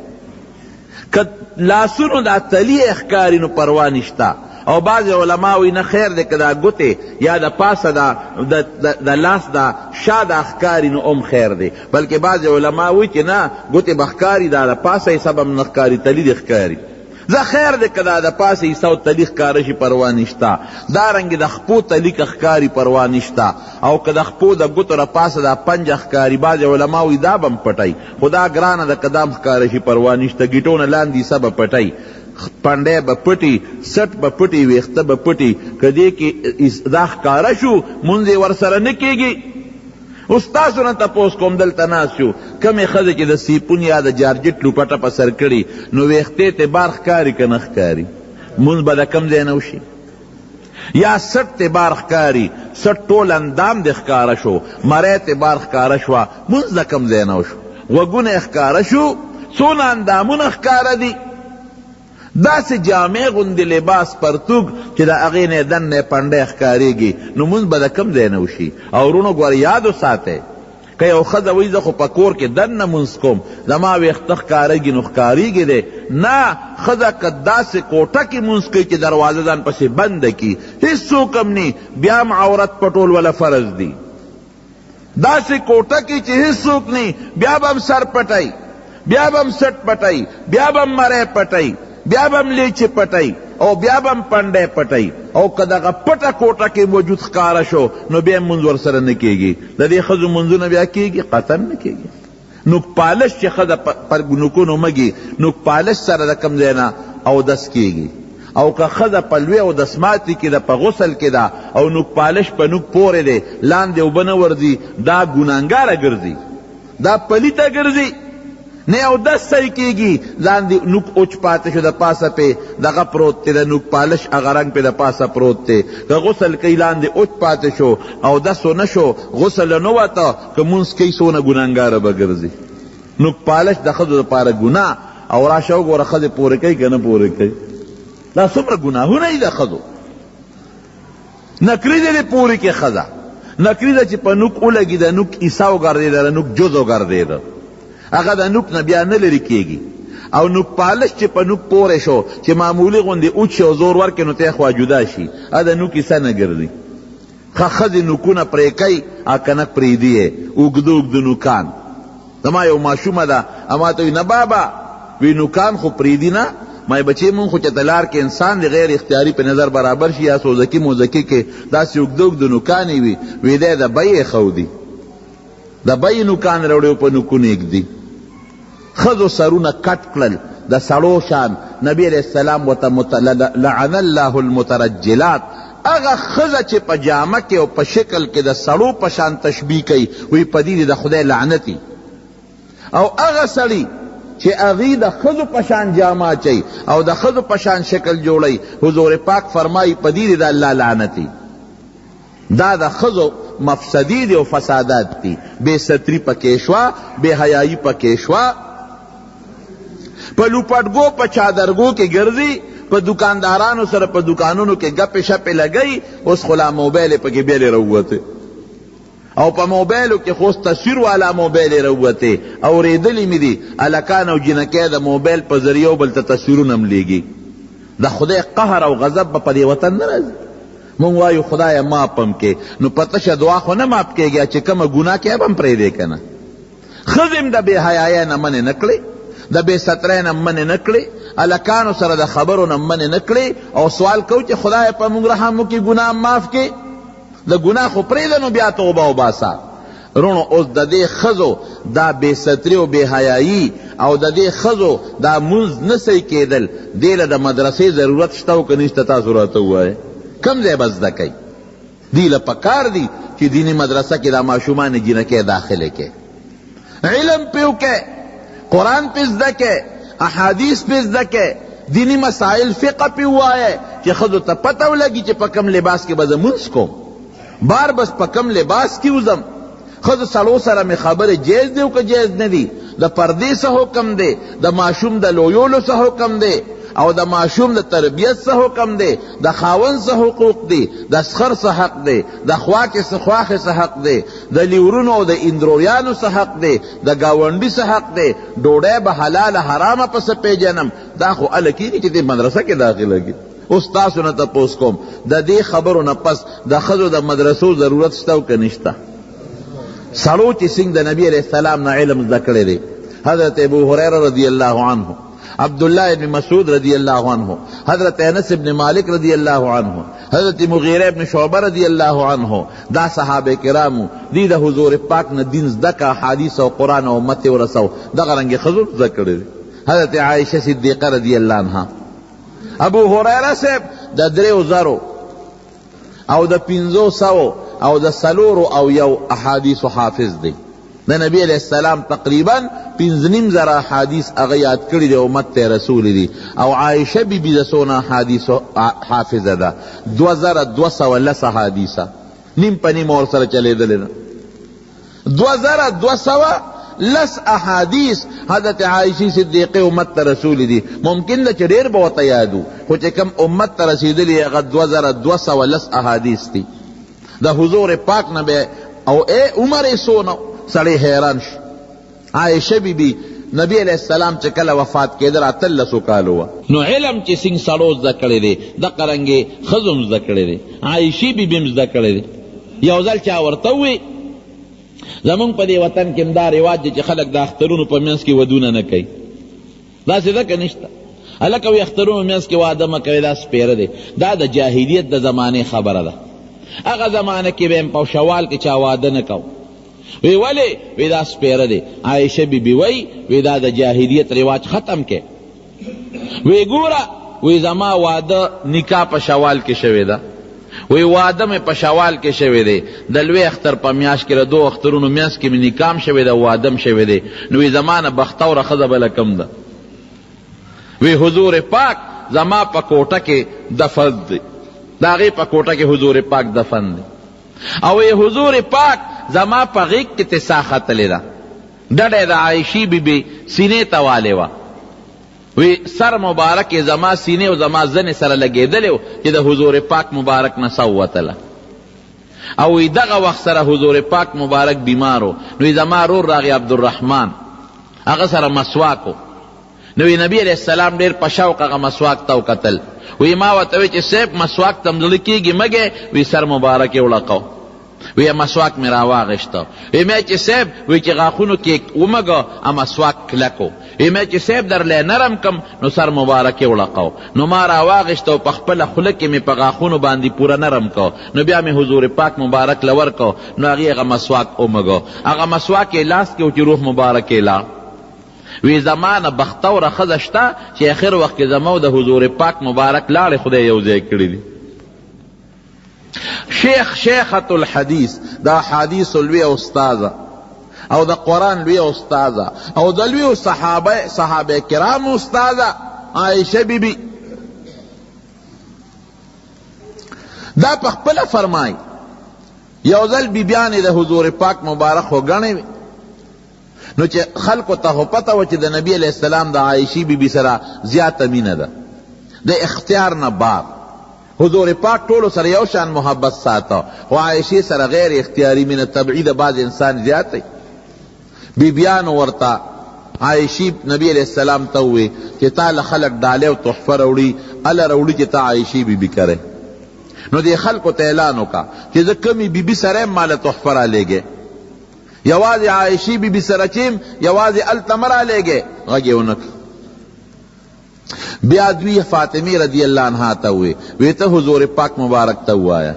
که لاسونو دا تلي یې ښکاري نو پروا نشته. او بعضې علما وایي نه خیر دی که دا ګوتې یا د پاسه دا د لاس دا شا دا ښکاري نو هم خیر دی، بلکې بعضې علما وایي چې نه ګوتې به ښکاري دا د پاسه حصه به هم نه ښکاري تلي دې ښکاري. ځه خیر دی که دا د پاسه حصه او تلي ښکاره شي پروا نشته. دارنګې د خپو تلي که ښکاري پروا نشته، او که د خپو د ګوتو د پاسه دا پنجه ښکاري بعضې علما وایي دا به هم پټوي، خو دا ګرانه ده که دا هم ښکاره شي پروا نشته، ګیټو نه لاندې حصه به پټوي، پنډی به پټي، څټ به پټي، ویښته به پټي، که دې کې دا ښکاره شو لمونځ یې ورسره نه کېږي. اوس تاسو نه تپوس کوم دلته ناست یو، کومې ښځې چې د سیپون یا د جارجټ لوپټه په سر کړي نو ویښتې ترې بار ښکاري که نه ښکاري؟ لمونځ به د کوم ځای نه وشي؟ یا څټ ترې بار ښکاري، څټ ټول اندام دې ښکاره شو، مرۍ ترې بار ښکاره شوه، لمونځ د کوم ځای نه وشو؟ غوږونه یې ښکاره شو، څونه اندامونه ښکاره دي؟ داسې جامې غوندې لباس پرتوګ چې د هغې نه یې دننه پنډی ښکارېږي، نو لمونځ به د کوم ځای نه وشي؟ او وروڼو ګوره یاد وساتئ، که یو ښځه وایي زه خو په کور کې دننه لمونځ کوم، زما ویښته ښکارېږي نو ښکارېږي دی، نه، ښځه که داسې کوټه کې لمونځ کوي چې دروازه ځان پسې بنده کړي، هېڅوک هم نی، بیا هم عورت پټول وله فرض دي. داسې کوټه کې چې هېڅوک نه وي، بیا به هم سر پټوي، بیا به هم څټ پټوي، بیا به هم مرۍ پټوي، بیا به هم لېچې پټوي او بیا به هم پنډی پټوي. او که دغه پټه کوټه کې وجود ښکاره شو نو بیا هم لمونځ ورسره نه کېږي. د دې ښځو لمونځونه بیا کېږي؟ قطعا نه کېږي. نوک پالش چې ښځه پر نوکونو مږي، نوک پالش سره د کوم ځای نه اودس کېږي؟ او که ښځه په لوی اودس ماتي کې ده، په غسل کې ده او نوک پالش په نوک پورې دی، لاندې اوبه نه ورځي، دا ګناهګاره ګرځي، دا پلیته ګرځي، نه اودس صحیح کېږي، لاندې نوک اوچ پاتې شو، د پاسه پې دغه پروت دی، د نوک پالش هغه رنګ پې د پاسه پروت دی، که غسل کوي لاندې اوچ پاتې شو، اودس ونه شو، غسل ونه وته، که لمونځ کوي څونه ګناهګاره به ګرځي. نوک پالش د ښځو لپاره ګناه او راشه وګوره ښځې پورې کوي که نه پورې کوي. دا څومره ګناهونه دي د ښځو. نکریزې دې پورې کې ښځه نکریزه چې په نوک ولګي د نوک حصه وګرځېده، د نوک جز وګرځېده، هغه د نوک نه بیا نه لرې کېږي. او نوک پالش چې په نوک پورې شو چې معمولي غوندې اوچ شي او زور ورکړي نو تی خوا جدا شي، هغه د نوک حصه نه ګرځي. ښه ښځې نوکونه پرې کوي او که نه پرېږدي یې، اوږده اوږده نوکان. زما یو ماشومه ده ما ته وي نه بابا وی نوکان خو پرېږدي نه. ما بچې مونږ خو چېرته لار کې انسان دی غیر اختیاري په نظر برابر شي یا سوزکي موزکي کې داسې اوږده اوږده نوکان یې وي، وی دی د بیې ښه دي، د بیې نوکان راوړي او په نوکونو یې ږدي. ښځو سرونه کټ کړل د سړو شان، نبی علیه السلام ورته لعن الله المترجلات، هغه ښځه چې په جامه کې او په شکل کې د سړو په شان تشبیه کوي، وایي په دې دې د خدای لعنت وي. او هغه سړي چې هغوی د ښځو په شان جامه اچوي او د ښځو په شان شکل جوړوي، حضور پاک فرمایي په دې دې د الله لعنت وي. دا د ښځو مفسدې دي او فسادات دي، بې ستري پکې شوه، بې حیايي پکې شوه، په لوپټګو په چادرګو کې ګرځي، په دوکاندارانو سره په دوکانونو کې ګپې شپې لګوي، اوس خو لا موبایل یې پکې بېلې راووتې او په موبایلو کې خو اوس تصویر والا موبایل یې راووتې، اورېدلي مې دي هلکان او جینکۍ د موبایل په ذریعه یو بل ته تصویرونه هم لېږي. د خدای قهر او غضب به په دې وطن نه راځي؟ مونږ وایو خدایه معاف هم کې، نو په تشه دعا خو نه معاف کېږي، چې کومه ګناه کوې به هم پرېږدې که نه. ښځې هم د بې حیایۍ نه منې نه کړې، د بې سترۍ نه منې نه کړې، هلکانو سره د خبرو نه منې نه کړې او سوال کوو چې خدایه په مونږ رحم وکړي ګناه معاف کړې. د ګناه خو پرېږده نو بیا توبه وباسه. روڼو اوس د دې ښځو دا بې ستري او بې حیايي او د دې ښځو دا مونځ نه صحیح کېدل، دې له د مدرسې ضرورت شته او که نشته تاسو راته ووایئ؟ کوم ځای به زده کوي؟ دوی له پکار دي چې دیني مدرسه کې دا ماشومانې جینکۍ داخلې کړي، علم پرې وکړي، قرآن پرې زده کړي، احادیث پرې زده کړي، دیني مسایل فقه پرې ووایي چې ښځو ته پته ولګي چې په کوم لباس کې به زه مونځ کوم. بار بس په کوم لباس کې وځم، ښځو سړو سره مې خبرې جایز دي او که جایز نه دي، د پردې څه حکم دی، د ماشوم د لویولو څه حکم دی او د ماشوم د تربیت څه حکم دی، د خاوند څه حقوق دي، د سخر څه حق دی، د خواکې څه خواښې څه حق دی، د لیورونو او د اندرویانو څه حق دی، د ګاونډي څه حق دی، ډوډۍ به حلاله حرامه په څه پېژنم، دا خو هله کېږي چې دې مدرسه کې داخله کړي. اوس تاسو نه تپوس کوم د دې خبرو نه پس د ښځو د مدرسو ضرورت شته او که نشته؟ سړو چې څنګه د نبی علیه السلام نه علم زده کړی دی، حضرت ابو هریره رضی الله عنه، عبدالله ابن مسعود رضی الله عنه، حضرت انس ابن مالک رضی الله عنه، حضرت مغیره ابن شعبه رضی الله عنه، دا صحابه کرامو دی د حضور پاک نه دین زده که احادیث او قرآن او امت یې ورسو، دغه رنګ ښځو زده کړی دی. حضرت عائشه صدیقه رضی الله عنها، ابو هریره صاحب د دریو زرو او د پنځو سوو او د څلورو او یو احادیثو حافظ دی. د نبی علیه السلام تقریبا پنځه نیم زره احادیث هغه یاد کړي دي او امت ته یې رسولي دي. او عایشه بي بي د څونه احادیثو حافظه ده؟ 2210 احادیثه، نیم په نیمه ورسره چلېدلې ده. 2210 احادیث حضرت عائشې صدیقې امت ته رسولي دي. ممکن ده چې ډېر به ورته یاد وو، خو چې کوم امت ته رسېدلي هغه 2210 احادیث دي د حضور پاک نه به او ای عمر یې څونه سړی حیران شي. عائشه بي بي نبی علیه السلام چې کله وفات کېده 18 کالو وه. نو علم چې څنګه سړو زده کړی دی دقه رنګ یې ښځو هم زده کړی دی، عائشې بي بي هم زده کړی دی. یو ځل چا ورته وویل زمونږ په دې وطن کې هم دا رواج دی چې خلک د اخترونو په منځ کې ودونه نه کوي، داسې ده که نشته؟ هلکه وایي اخترونو منځ کې واده مه کوئ، دا سپېره دی. دا د جاهلیت د زمانې خبره ده. هغه زمانه کې به هم په شوال کې چا واده نه کو. وی ولې؟ وی دا سپېره دی. عایشه بي بي وایي وی دا د جاهلیت رواج ختم کړئ. وی ګوره وی زما واده نکاح په شوال کې شوې ده. وی واده مې په شوال کې شوی دی، د لوی اختر په میاشت کې د دوو اخترونو منځ کې مې نکاح هم شوې ده او واده هم شوی دی، نو وی زما نه بختوره ښځه بله کوم ده؟ وی حضور پاک زما په کوټه کې دفن دی، د هغې په کوټه کې حضور پاک دفن دی او وی حضور پاک زما په غېږ کې ترې ساه ختلې ده، ډډه یې د عایشې بي بي سینې ته والې وه. وی سر مبارک یې زما سینې او زما زنې سره لګېدلی و چې د حضور پاک مبارک نه ساه ووتله او وی دغه وخت سره حضور پاک مبارک بیمار و، نو وی زما رور راغی عبدالرحمن، هغه سره مسواک و، نو وی نبی علیه السلام ډېر په شوق هغه مسواک ته وکتل، وی ما ورته وی چې صاحب مسواک ته زړه کېږي مګی، وی سر مبارک یې وړقو. وی مسواک مې راواغشت، وی مې چې صیب وی چې غاښونو کې ومږه ا مسواک کلک و، وی مې چې صیب درله نرم کم نو سر مبارک یې وړقو، نو ما راواغشت او په خپله خوله کې مې په غاښونو باندې پوره نرم کړ، نو بیا مې حضور پاک مبارک له ورکړ، نو هغې هغه مسواک ومږه، هغه مسواک یې لاس کې و چې روح مبارک یې لاړ. وی زما نه بختوره ښځه شته چې اخر وخت کې زما او د حضور پاک مبارک لاړې خدای یو ځای کړي دي. شیخ شیخة الحدیث، د احادیثو لویه استاذه او د قرآن لویه استاذه او د لویو صحابه صحابه کرامو استاذه عائشه بی بی دا په خپله فرمایي، یو ځل بیبیانې د حضور پاک مبارک خو ګڼې وې، نو چې خلکو ته خو پته وه چې د نبی علیه السلام د عایشې بی بی سره زیاته مینه ده، د اختیار نه بار حضور پاک ټولو سره یو شان محبت ساته، خو عایشې سره غیر اختیاري مینه طبعي ده، بعض انسان زیات وي. بیبیانو ورته عایشې نبی علیه السلام ته ووی چې تا له خلک ډالۍ او تحفه راوړي، هله راوړي چې ته عایشې بی بی کره. نو دې خلکو ته اعلان وکړه چې زه کومې بی بی سره یم ماله تحفه رالیږئ، یوازې عایشې بی بی سره چې یم یوازې هلته مه رالیږئ. غږ یې ونه کړ. بیا دوی فاطمې رضی الله عنها ته ووی، وی ته حضور پاک مبارک ته ووایه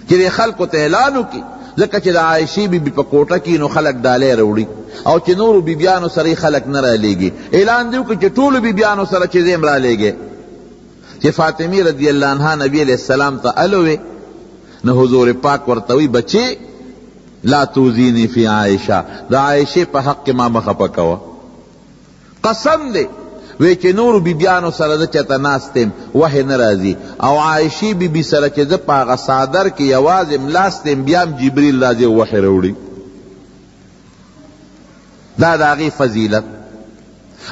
چې دې خلکو ته اعلان وکړي، ځکه چې د عایشې بی بی په کوټه کې نو خلک ډالۍ راوړي او چې نورو بیبیانو سره یې خلک نه رالیږي، اعلان دې وکړي چې ټولو بیبیانو سره چې زه یم رالیږی. چې فاطمې رضی الله عنها نبی علیه السلام ته الوې، نو حضور پاک ورته وی، بچې لا توزیني فی عایشه، د عایشې په حق کې ما مه خفه کوه. قسم دی وی چې نورو بیبیانو سره زه چېرته ناست یم وحی نه راځي او عایشې بی بی سره چې زه په هغه څادر کې یوازې ملاست یم بیا هم جبریل راځي او وحی راوړي. دا د هغې فضیلت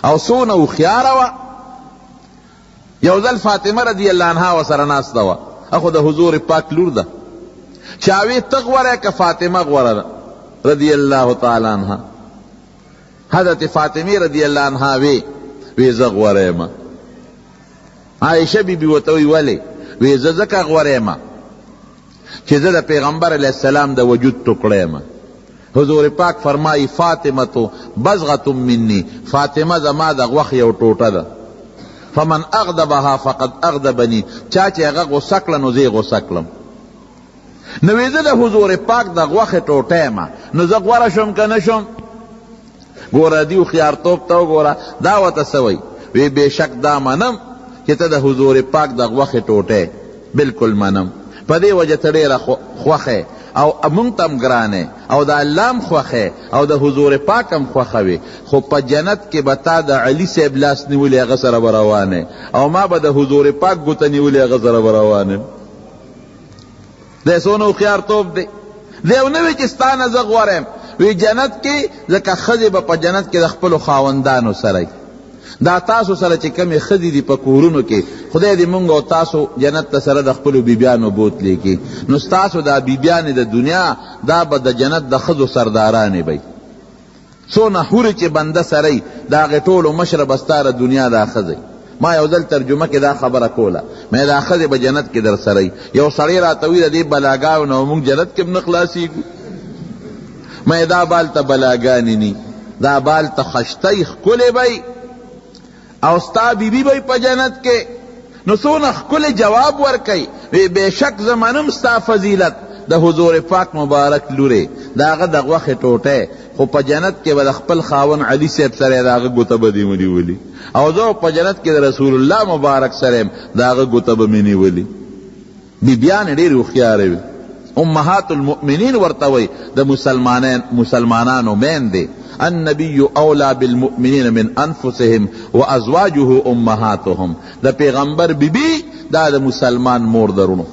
او څونه هوښیاره وه. یو ځل فاطمه رضی الله عنها ورسره ناسته وه، خو د حضور پاک لور ده، چا وی ته غوره که فاطمه غوره ده رضی الله تعالی عنها. حضرت فاطمې رضی الله عنها وی، وی زه غوره یم. عائشه بی بی ورته وی ولې؟ وی زه ځکه غوره یم چې زه د پیغمبر علیه السلام د وجود ټوکړی یم. حضور پاک فرمایي فاطمة بضغة مني، فاطمه زما د غوښې یو ټوټه ده، فمن اغضبها فقد اغضبني، چا چې هغه غوسه کړه نو زه یې غوسه کړم. نو وی زه د حضور پاک د غوښې ټوټه یم، نو زه غوره شوم که نه شوم؟ ګوره دې هوښیارتوب ته وګوره، دا ورته څه وایي؟ وی بېشک دا منم چې ته د حضور پاک د غوښې ټوټه یې، بلکل منم، په دې وجه ته ډېره خوښه یې او مونږ ته هم ګرانه یې او د الله هم خوښه یې او د حضور پاک هم خوښه وې، خو په جنت کې به تا د علي صاحب لاس نیولی هغه سره به روان یې او ما به د حضور پاک ګوته نیولې هغه سره به روان یم. دی څونه هوښیارتوب دی. دی ونه وی چې ستا نه زه غوره یم، وی جنت کې ځکه ښځې به په جنت کې د خپلو خاوندانو سره وي. دا تاسو سره چې کومې ښځې دي په کورونو کې، خدای دې مونږ او تاسو جنت ته سره د خپلو بیبیانو بوتلې کړي، نو ستاسو دا بیبیانې د دنیا دا به د جنت د ښځو سردارانې به وي. څونه حورې چې بنده سره وي د هغې ټولو مشره به ستا د دنیا دا ښځه وي. ما یو ځل ترجمه کې دا خبره کوله، مې دا ښځې به جنت کې درسره وي. یو سړی راته وویل د دې بلاګانو نه موږ جنت کې هم نه خلاصېږو. مې دا به هلته بلاګانې نی، دا به هلته خشته وي، ښکلې به وي او ستا بیبي به وي په جنت کې. نو څونه ښکلی جواب ورکوي، وی بېشک زه منم ستا فضیلت د د حضور پاک مبارک لورې، د هغه د غوښې ټوټه، خو په جنت کې به د خپل خاوند علي صاحب سره د هغه ګوته به دې ونیولي او زه به په جنت کې د رسول الله مبارک سره یم، د هغه ګوته به مې نیولي. بیبیانې ډېرې هوښیارې وې. امهات المؤمنین ورته وایي، د مسلمانانو میندې، النبی اولی بالمؤمنین من انفسهم وازواجه امهاتهم، د پیغمبر بیبي دا د مسلمان مور ده وروڼو.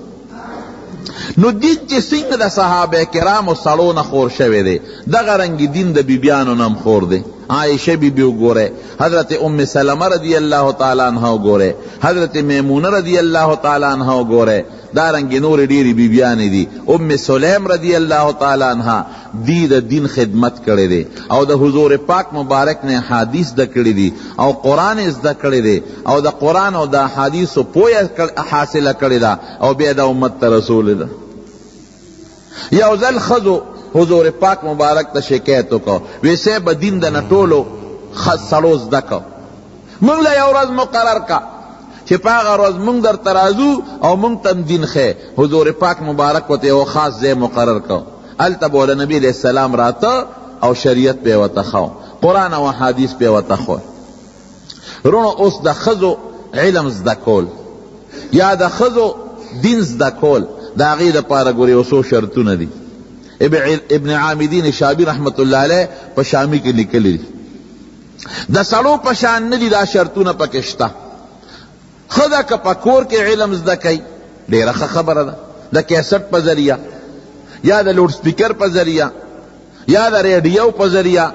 نو دین چې څنګه د صحابه کرامو سړو نه خور شوی دی، دغه رنګ دین د بیبیانو نه هم خور دی. عائشه بی بی وګوره، حضرت ام سلمه رضی الله تعالی عنها وګوره، حضرت میمونه رضی الله تعالی عنها وګوره، دارنګې نورې ډېرې بیبیانې دي، ام سلیم رضی الله تعالی عنها، دی د دین خدمت کړی دی او د حضور پاک مبارک نه احادیث زده کړي دي او قرآن یې زده کړی دی او د قرآن او د احادیثو پوهه حاصله کړې ده او بیا دا امت ته رسولې ده. یو ځل ښځو حضور پاک مبارک ته شکایت وکړ، وی صاحب دین د نه ټولو سړو زده کړ، موږ له یو ورځ مقرر کا چې په هغه ورځ موږ درته راځو او موږ ته هم دین ښیې. حضور پاک مبارک ورته یو خاص ځای مقرر کړ، هلته به له نبي علیه السلام راته او شریعت به یې ورته ښوه، قرآن او احادیث به یې ورته ښول. وروڼو اوس د ښځو علم زده کول یا د ښځو دین زده کول د هغې دپاره ګورې یو څو شرطونه دي. ابن عامدین شابي رحمت الله علیه په شامي کې لیکلي دي، د سړو په شان نه دي دا شرطونه پکې شته. ښځه که په کور کې علم زده کوي ډېره ښه خبره ده، د کیسټ په ذریعه یا د لوډ سپیکر په ذریعه یا د ریډیو په ذریعه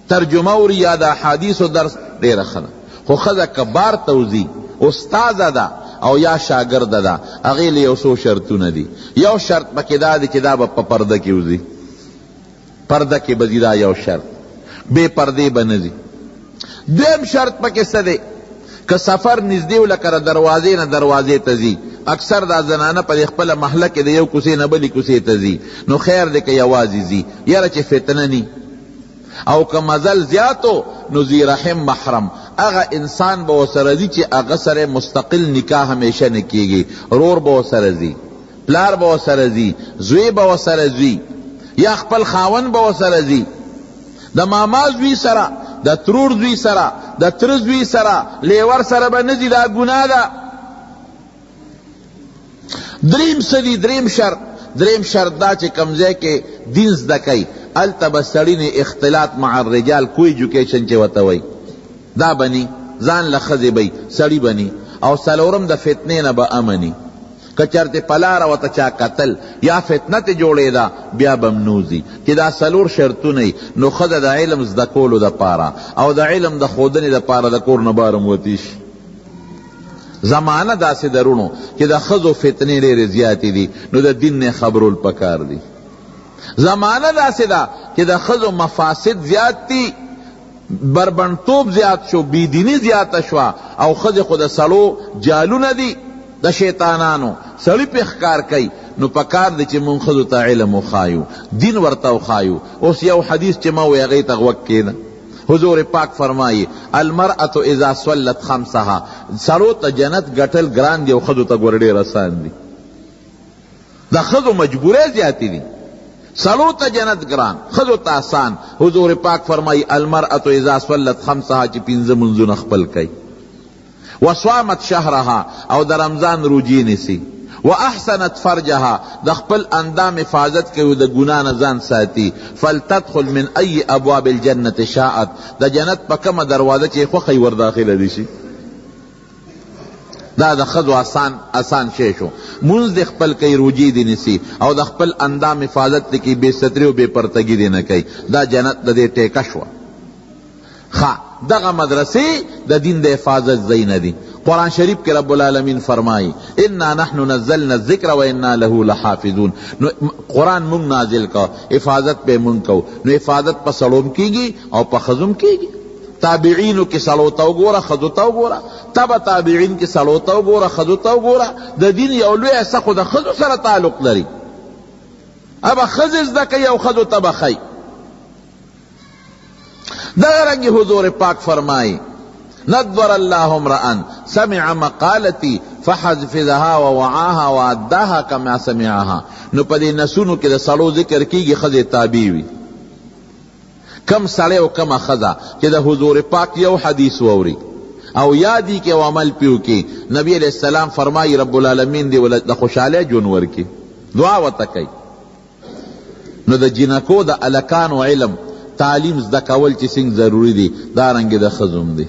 ترجمه اوري یا د احادیثو درس، ډېره ښه ده. خو ښځه که بار ته وځي، استاذه ده او یا شاګرده ده، هغې له یو څو شرطونه دي. یو شرط پکې دا دی چې دا به په پرده کې وځي، پرده کې به ځي، دا یو شرط، بې پردې به نه ځي. دویم شرط پکې څه دی؟ که سفر نږدې و لکه د دروازې نه دروازې ته ځي، اکثر دا زنانه په دې خپله محله کې د یو کوڅې نه بلې کوڅې ته ځي، نو خیر دی که یوازې ځي، یاره چې فتنه نی. او که مزل زیات و نو ذی رحم محرم هغه انسان به ورسره ځي چې هغه سره مستقل نکاح همیشه نه کیږي، ورور به ورسره ځي، پلار به ورسره ځي، زوی به ورسره ځي، یا خپل خاوند به ورسره ځي. د ماما زوی سره، د ترور زوی سره، د تره زوی سره، لیور سره به نه ځي، دا ګناه ده. دریم څه دي؟ دریم شرط، دریم شرط دا چې کوم ځای کې دین زده کوي هلته به سړي نه اختلاط مع الرجال، کو ایجوکیشن چې ورته وایي، دا به نی، ځان له ښځې به وي، سړي به نی. او څلورم د فتنې نه به امني، که چرته په لاره ورته چا کتل یا فتنه ترې جوړېده بیا به هم نه وځي. چې دا څلور شرطونه وي نو ښځه د علم زده کولو دپاره او د علم د ښودنې دپاره د کور نه بهر هم وتی شي. زمانه داسې ده وروڼو چې د ښځو فتنې ډېرې زیاتې دي، نو د دین نه خبرول پکار دي. زمانه داسې ده چې د ښځو مفاسد زیات دي، بربنډتوب زیات شو، بې دیني زیاته شوه، او ښځې خو د سړو جالونه دي، د شیطانانو، سړي پرې ښکار کوي. نو پکار دی چې مونږ ښځو ته علم وښایو، دین ورته وښایو. اوس یو حدیث چې ما ووایي هغې ته غوږ کښېږده. حضور پاک فرمايي، المرأة اذا صلت خمسها، سړو ته جنت ګټل ګران دي او ښځو ته ګوره ډېر اسان دي. د ښځو مجبورۍ زیاتې دي، سړو ته جنت ګران، ښځو ته اسان. حضور پاک فرمايي، المرأة اذا صلت خمسها، چې پنځه لمونځونه خپل کوي. وصامت شهرها او د رمضان روژې نیسي، واحصنت فرجها د خپل اندام حفاظت کوي او د ګناه نه ځان ساتي، فلتدخل من ای ابواب الجنة شاءت د جنت په کومه دروازه چې یې خوښه وي ورداخله دې شي. دا د ښځو اسان اسان شی شو، لمونځ دې خپل کوي، روژې دې نیسي او د خپل اندام حفاظت دې کوي، بې ستري او بې پرتګي دې نه کوي، دا جنت د دې ټیکه شوه. ښه دغه مدرسې د دین د حفاظت ځایونه دي. قرآن شریف کې رب العالمین فرمایي، انا نحن نزلنا الذکر وانا له لحافظون. نو قرآن مونږ نازل کړ، حفاظت پرې مونږ کوو. نو حفاظت په سړو هم کېږي او په ښځو هم کېږي. تابعینو کې سړو ته وګوره، ښځو ته وګوره. تبع تابعین کې سړو ته وګوره، ښځو ته وګوره. د دین یو لوی حصه خو د ښځو سره تعلق لري. هغه ښځې زده کوي او ښځو ته به ښیي. دغه رنګ حضور پاک فرمایي، نضر الله امرأ سمع مقالتي فحفظها ووعاها واداها کما سمعها. نو په دې نسونو کې د سړو ذکر کیږي، ښځې تابع وي. کوم سړی او کومه ښځه چې د حضور پاک یو حدیث واوري او یاد یې کړي او عمل پرې وکړي، نبي علیه السلام فرمایي رب العالمین دې ورله د خوشحالۍ ژوند ورکړي، دعا ورته کوي. نو د جینکو د هلکانو علم تعلیم زده کول چې څنګه ضروري دي، دارنګې د ښځو هم دي.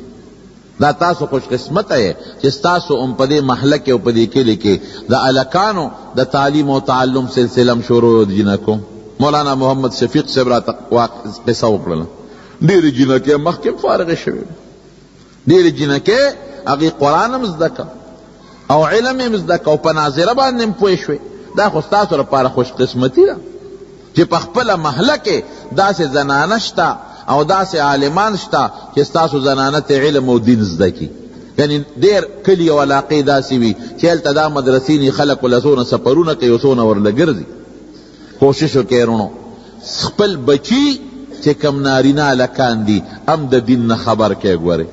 دا تاسو خوش قسمته یې چې ستاسو هم په دې محله کې او په دې کلي کې د هلکانو د تعلیم او تعلم سلسله هم شروع د جینکو. مولانا محمد شفیق صاحب راته قصه وکړله، ډېرې جینکې مخکې هم فارغې شوې وې، ډېرې جینکې هغې قرآن هم زده کړ او علم یې هم زده کړ او په ناظره باندې هم پوه شوې. دا خو ستاسو لپاره خوش قسمتي ده چې په خپله محله کې داسې زنانه شته او داسې عالمان شته چې ستاسو زنانه ته علم او دین زده کړي. یعنی ډېر کلي او علاقې داسې وي چې هلته دا مدرسې نی، خلکو له څونه سفرونه کوي او څونه ورله ګرځي. کوشش وکړئ وروڼو، خپل بچي چې کوم نارینه هلکان دي هم د دین نه خبر کړئ. ګورئ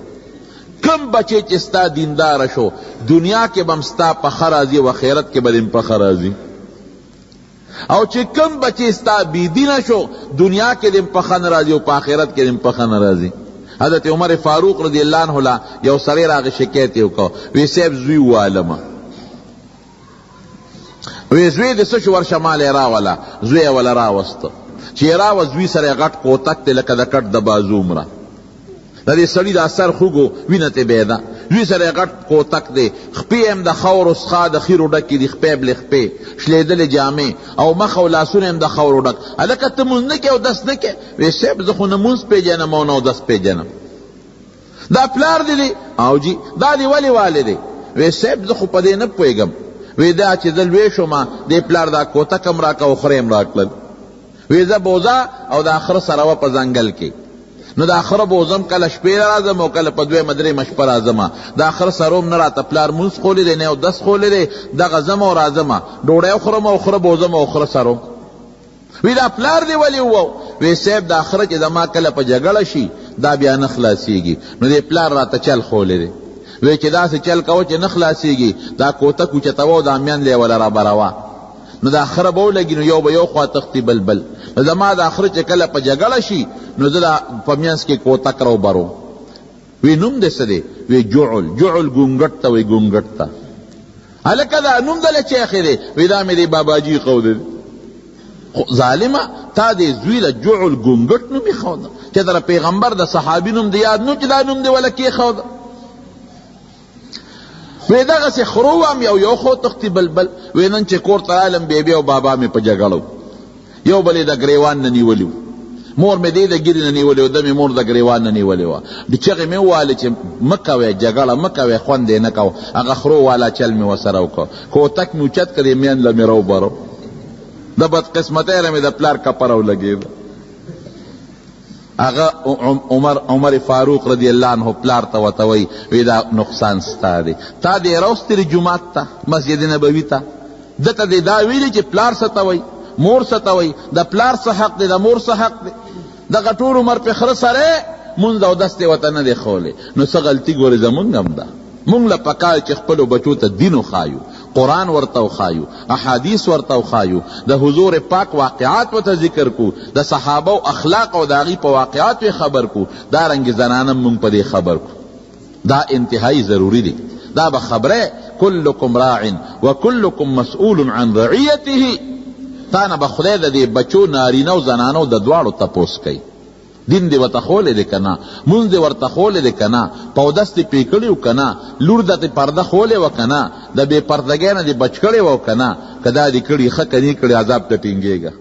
کوم بچی چې ستا دینداره شو، دنیا کې به هم ستا په ښه راځي او اخرت کې به دې هم په ښه راځي. او چې کوم بچی ستا بې دینه شو، دنیا کې دې هم په ښه نه راځي او په آخرت کې دې هم په ښه نه راځي. حضرت عمر فاروق رضی الله عنه له یو سړی راغی، شکایت یې وکړ، وی صاحب زوی ووالمه. وی زوی دې څه شو، ورشه مال یې راوله. زوی یې وله راوست، چې یې راوست زوی سره یې غټ کوتک دی لکه د کټ د بازو عمره. د دې سړي دا سر خوږو، وینه ترې بهېده. زوی سره یې غټ کوتک دی، خپې یې هم د خاورو څخه د خیرو ډکې دي، خپې بلې خپې، شلېدلې جامې او مخ او لاسونه یې هم د خاورو ډک. هلکه ته مونځ نه کوې اودس نه کوې؟ وی صاحب زه خو نه مونځ پېژنم او نه اودس پېژنم. دا پلار دې دی؟ او جی. دا دې ولې والې دی؟ وی صاحب زه خو په دې نه پوهېږم. وی دا چې زه لوی شوم، دې پلار دا کوتک هم راکړه او خره یې هم راکړل. وی ځه بوځه او دا خره سره وه په ځنګل کې، نو دا خره بوځم، کله شپې له راځم او کله په دویمه درېیمه شپه راځم. دا خره سروم، نه راته پلار مونځ ښولی دی نه اودس ښولی دی، دغه ځم او راځم، ډوډۍ خورم او خره بوځم او خره سروم. وی دا پلار دې ولې ووو؟ وی صاحب دا خره چې زما کله په جګړه شي دا بیا نه خلاصیږي، نو دې پلار راته چل ښولی دی. وی چې داسې چل کوه چې نه خلاصیږي، دا کوتک اوچتوه او دا میند له یې وله رابروه، نو دا خره به ولګي، نو یو به یو خوا تښتي بل بل. نو زما دا خره چې کله په جګړه شي نو زه دا په منځ کې کوتک راوبروم. وی نوم دې څه دی؟ وی جعل. جعل ګونګټ ته وی، ګونګټ ته. هلکه دا نوم دله چا ایښی دی؟ وی دا مې دې باباجي ایښودی دی. خو ظالمه تا دې زوی له جعل ګونګټ نوم ایښوده چې در پیغمبر د صحابي نوم دې یاد نو چې دا نوم دې وله کېښوده. وی دغسې خرو وم یو یو خو تښتي بل بل. وی نن چې کور ته رالم بیبي او بابا مې په جګړه وو، یو بل یې د ګریوان نه نیولي وو. مور مې دې د ږیرې نه نیولې وه، ده مې مور د ګریوان نه نیولې وه. د چغې مې ووهلې چې مه کوئ جګړه، مه کوئ، خوند یې نه کاوه. هغه خرو والا چل مې ورسره وکړ، کوتک مې اوچت کړ، دې میند له مې راوبرو. د بدقسمتۍ نه مې د پلار کپره ولګېده. هغه عمر عمر فاروق رضی الله عنه پلار ته ورته وایي، وی دا نقصان ستا دی، تا دې راوستلی جومات ته، مسجد نبوي ته، ده ته دې دا ویلي چې پلار څه ته وایي، مور څه ته وایي، د پلار څه حق دی، د مور څه حق دی. دغه ټول عمر پې خره سره مونځ اودس دې ورته نه دی ښولی. نو څه غلطي ګورې زمونږ هم ده. مونږ له پکار چې خپلو بچو ته دین وښایو، قرآن ورته وښایو، احادیث ورته وښایو، د حضور پاک واقعات ورته ذکر کړو، د صحابو اخلاق او د هغوی په واقعاتو یې خبر کړو، دارنګې زنانه هم مونږ په دې خبر کړو. دا انتهایی ضروري دی. دا به خبره کلکم راع وکلکم مسؤول عن رعیته، تا نه به خدای د دې بچو نارینه او زنانو د دواړو تپوس کوي. دین دې ورته ښولی دی که نه؟ مونځ دې ورته ښولی دی که نه؟ په اودس دې پرې کړي وو که نه؟ لور ته دې پرده ښولې وه که نه؟ د بې پردګۍ نه دې بچ کړې وه که نه؟ که دا دې کړي ښه، که نه کړي عذاب ته ټینګېږه.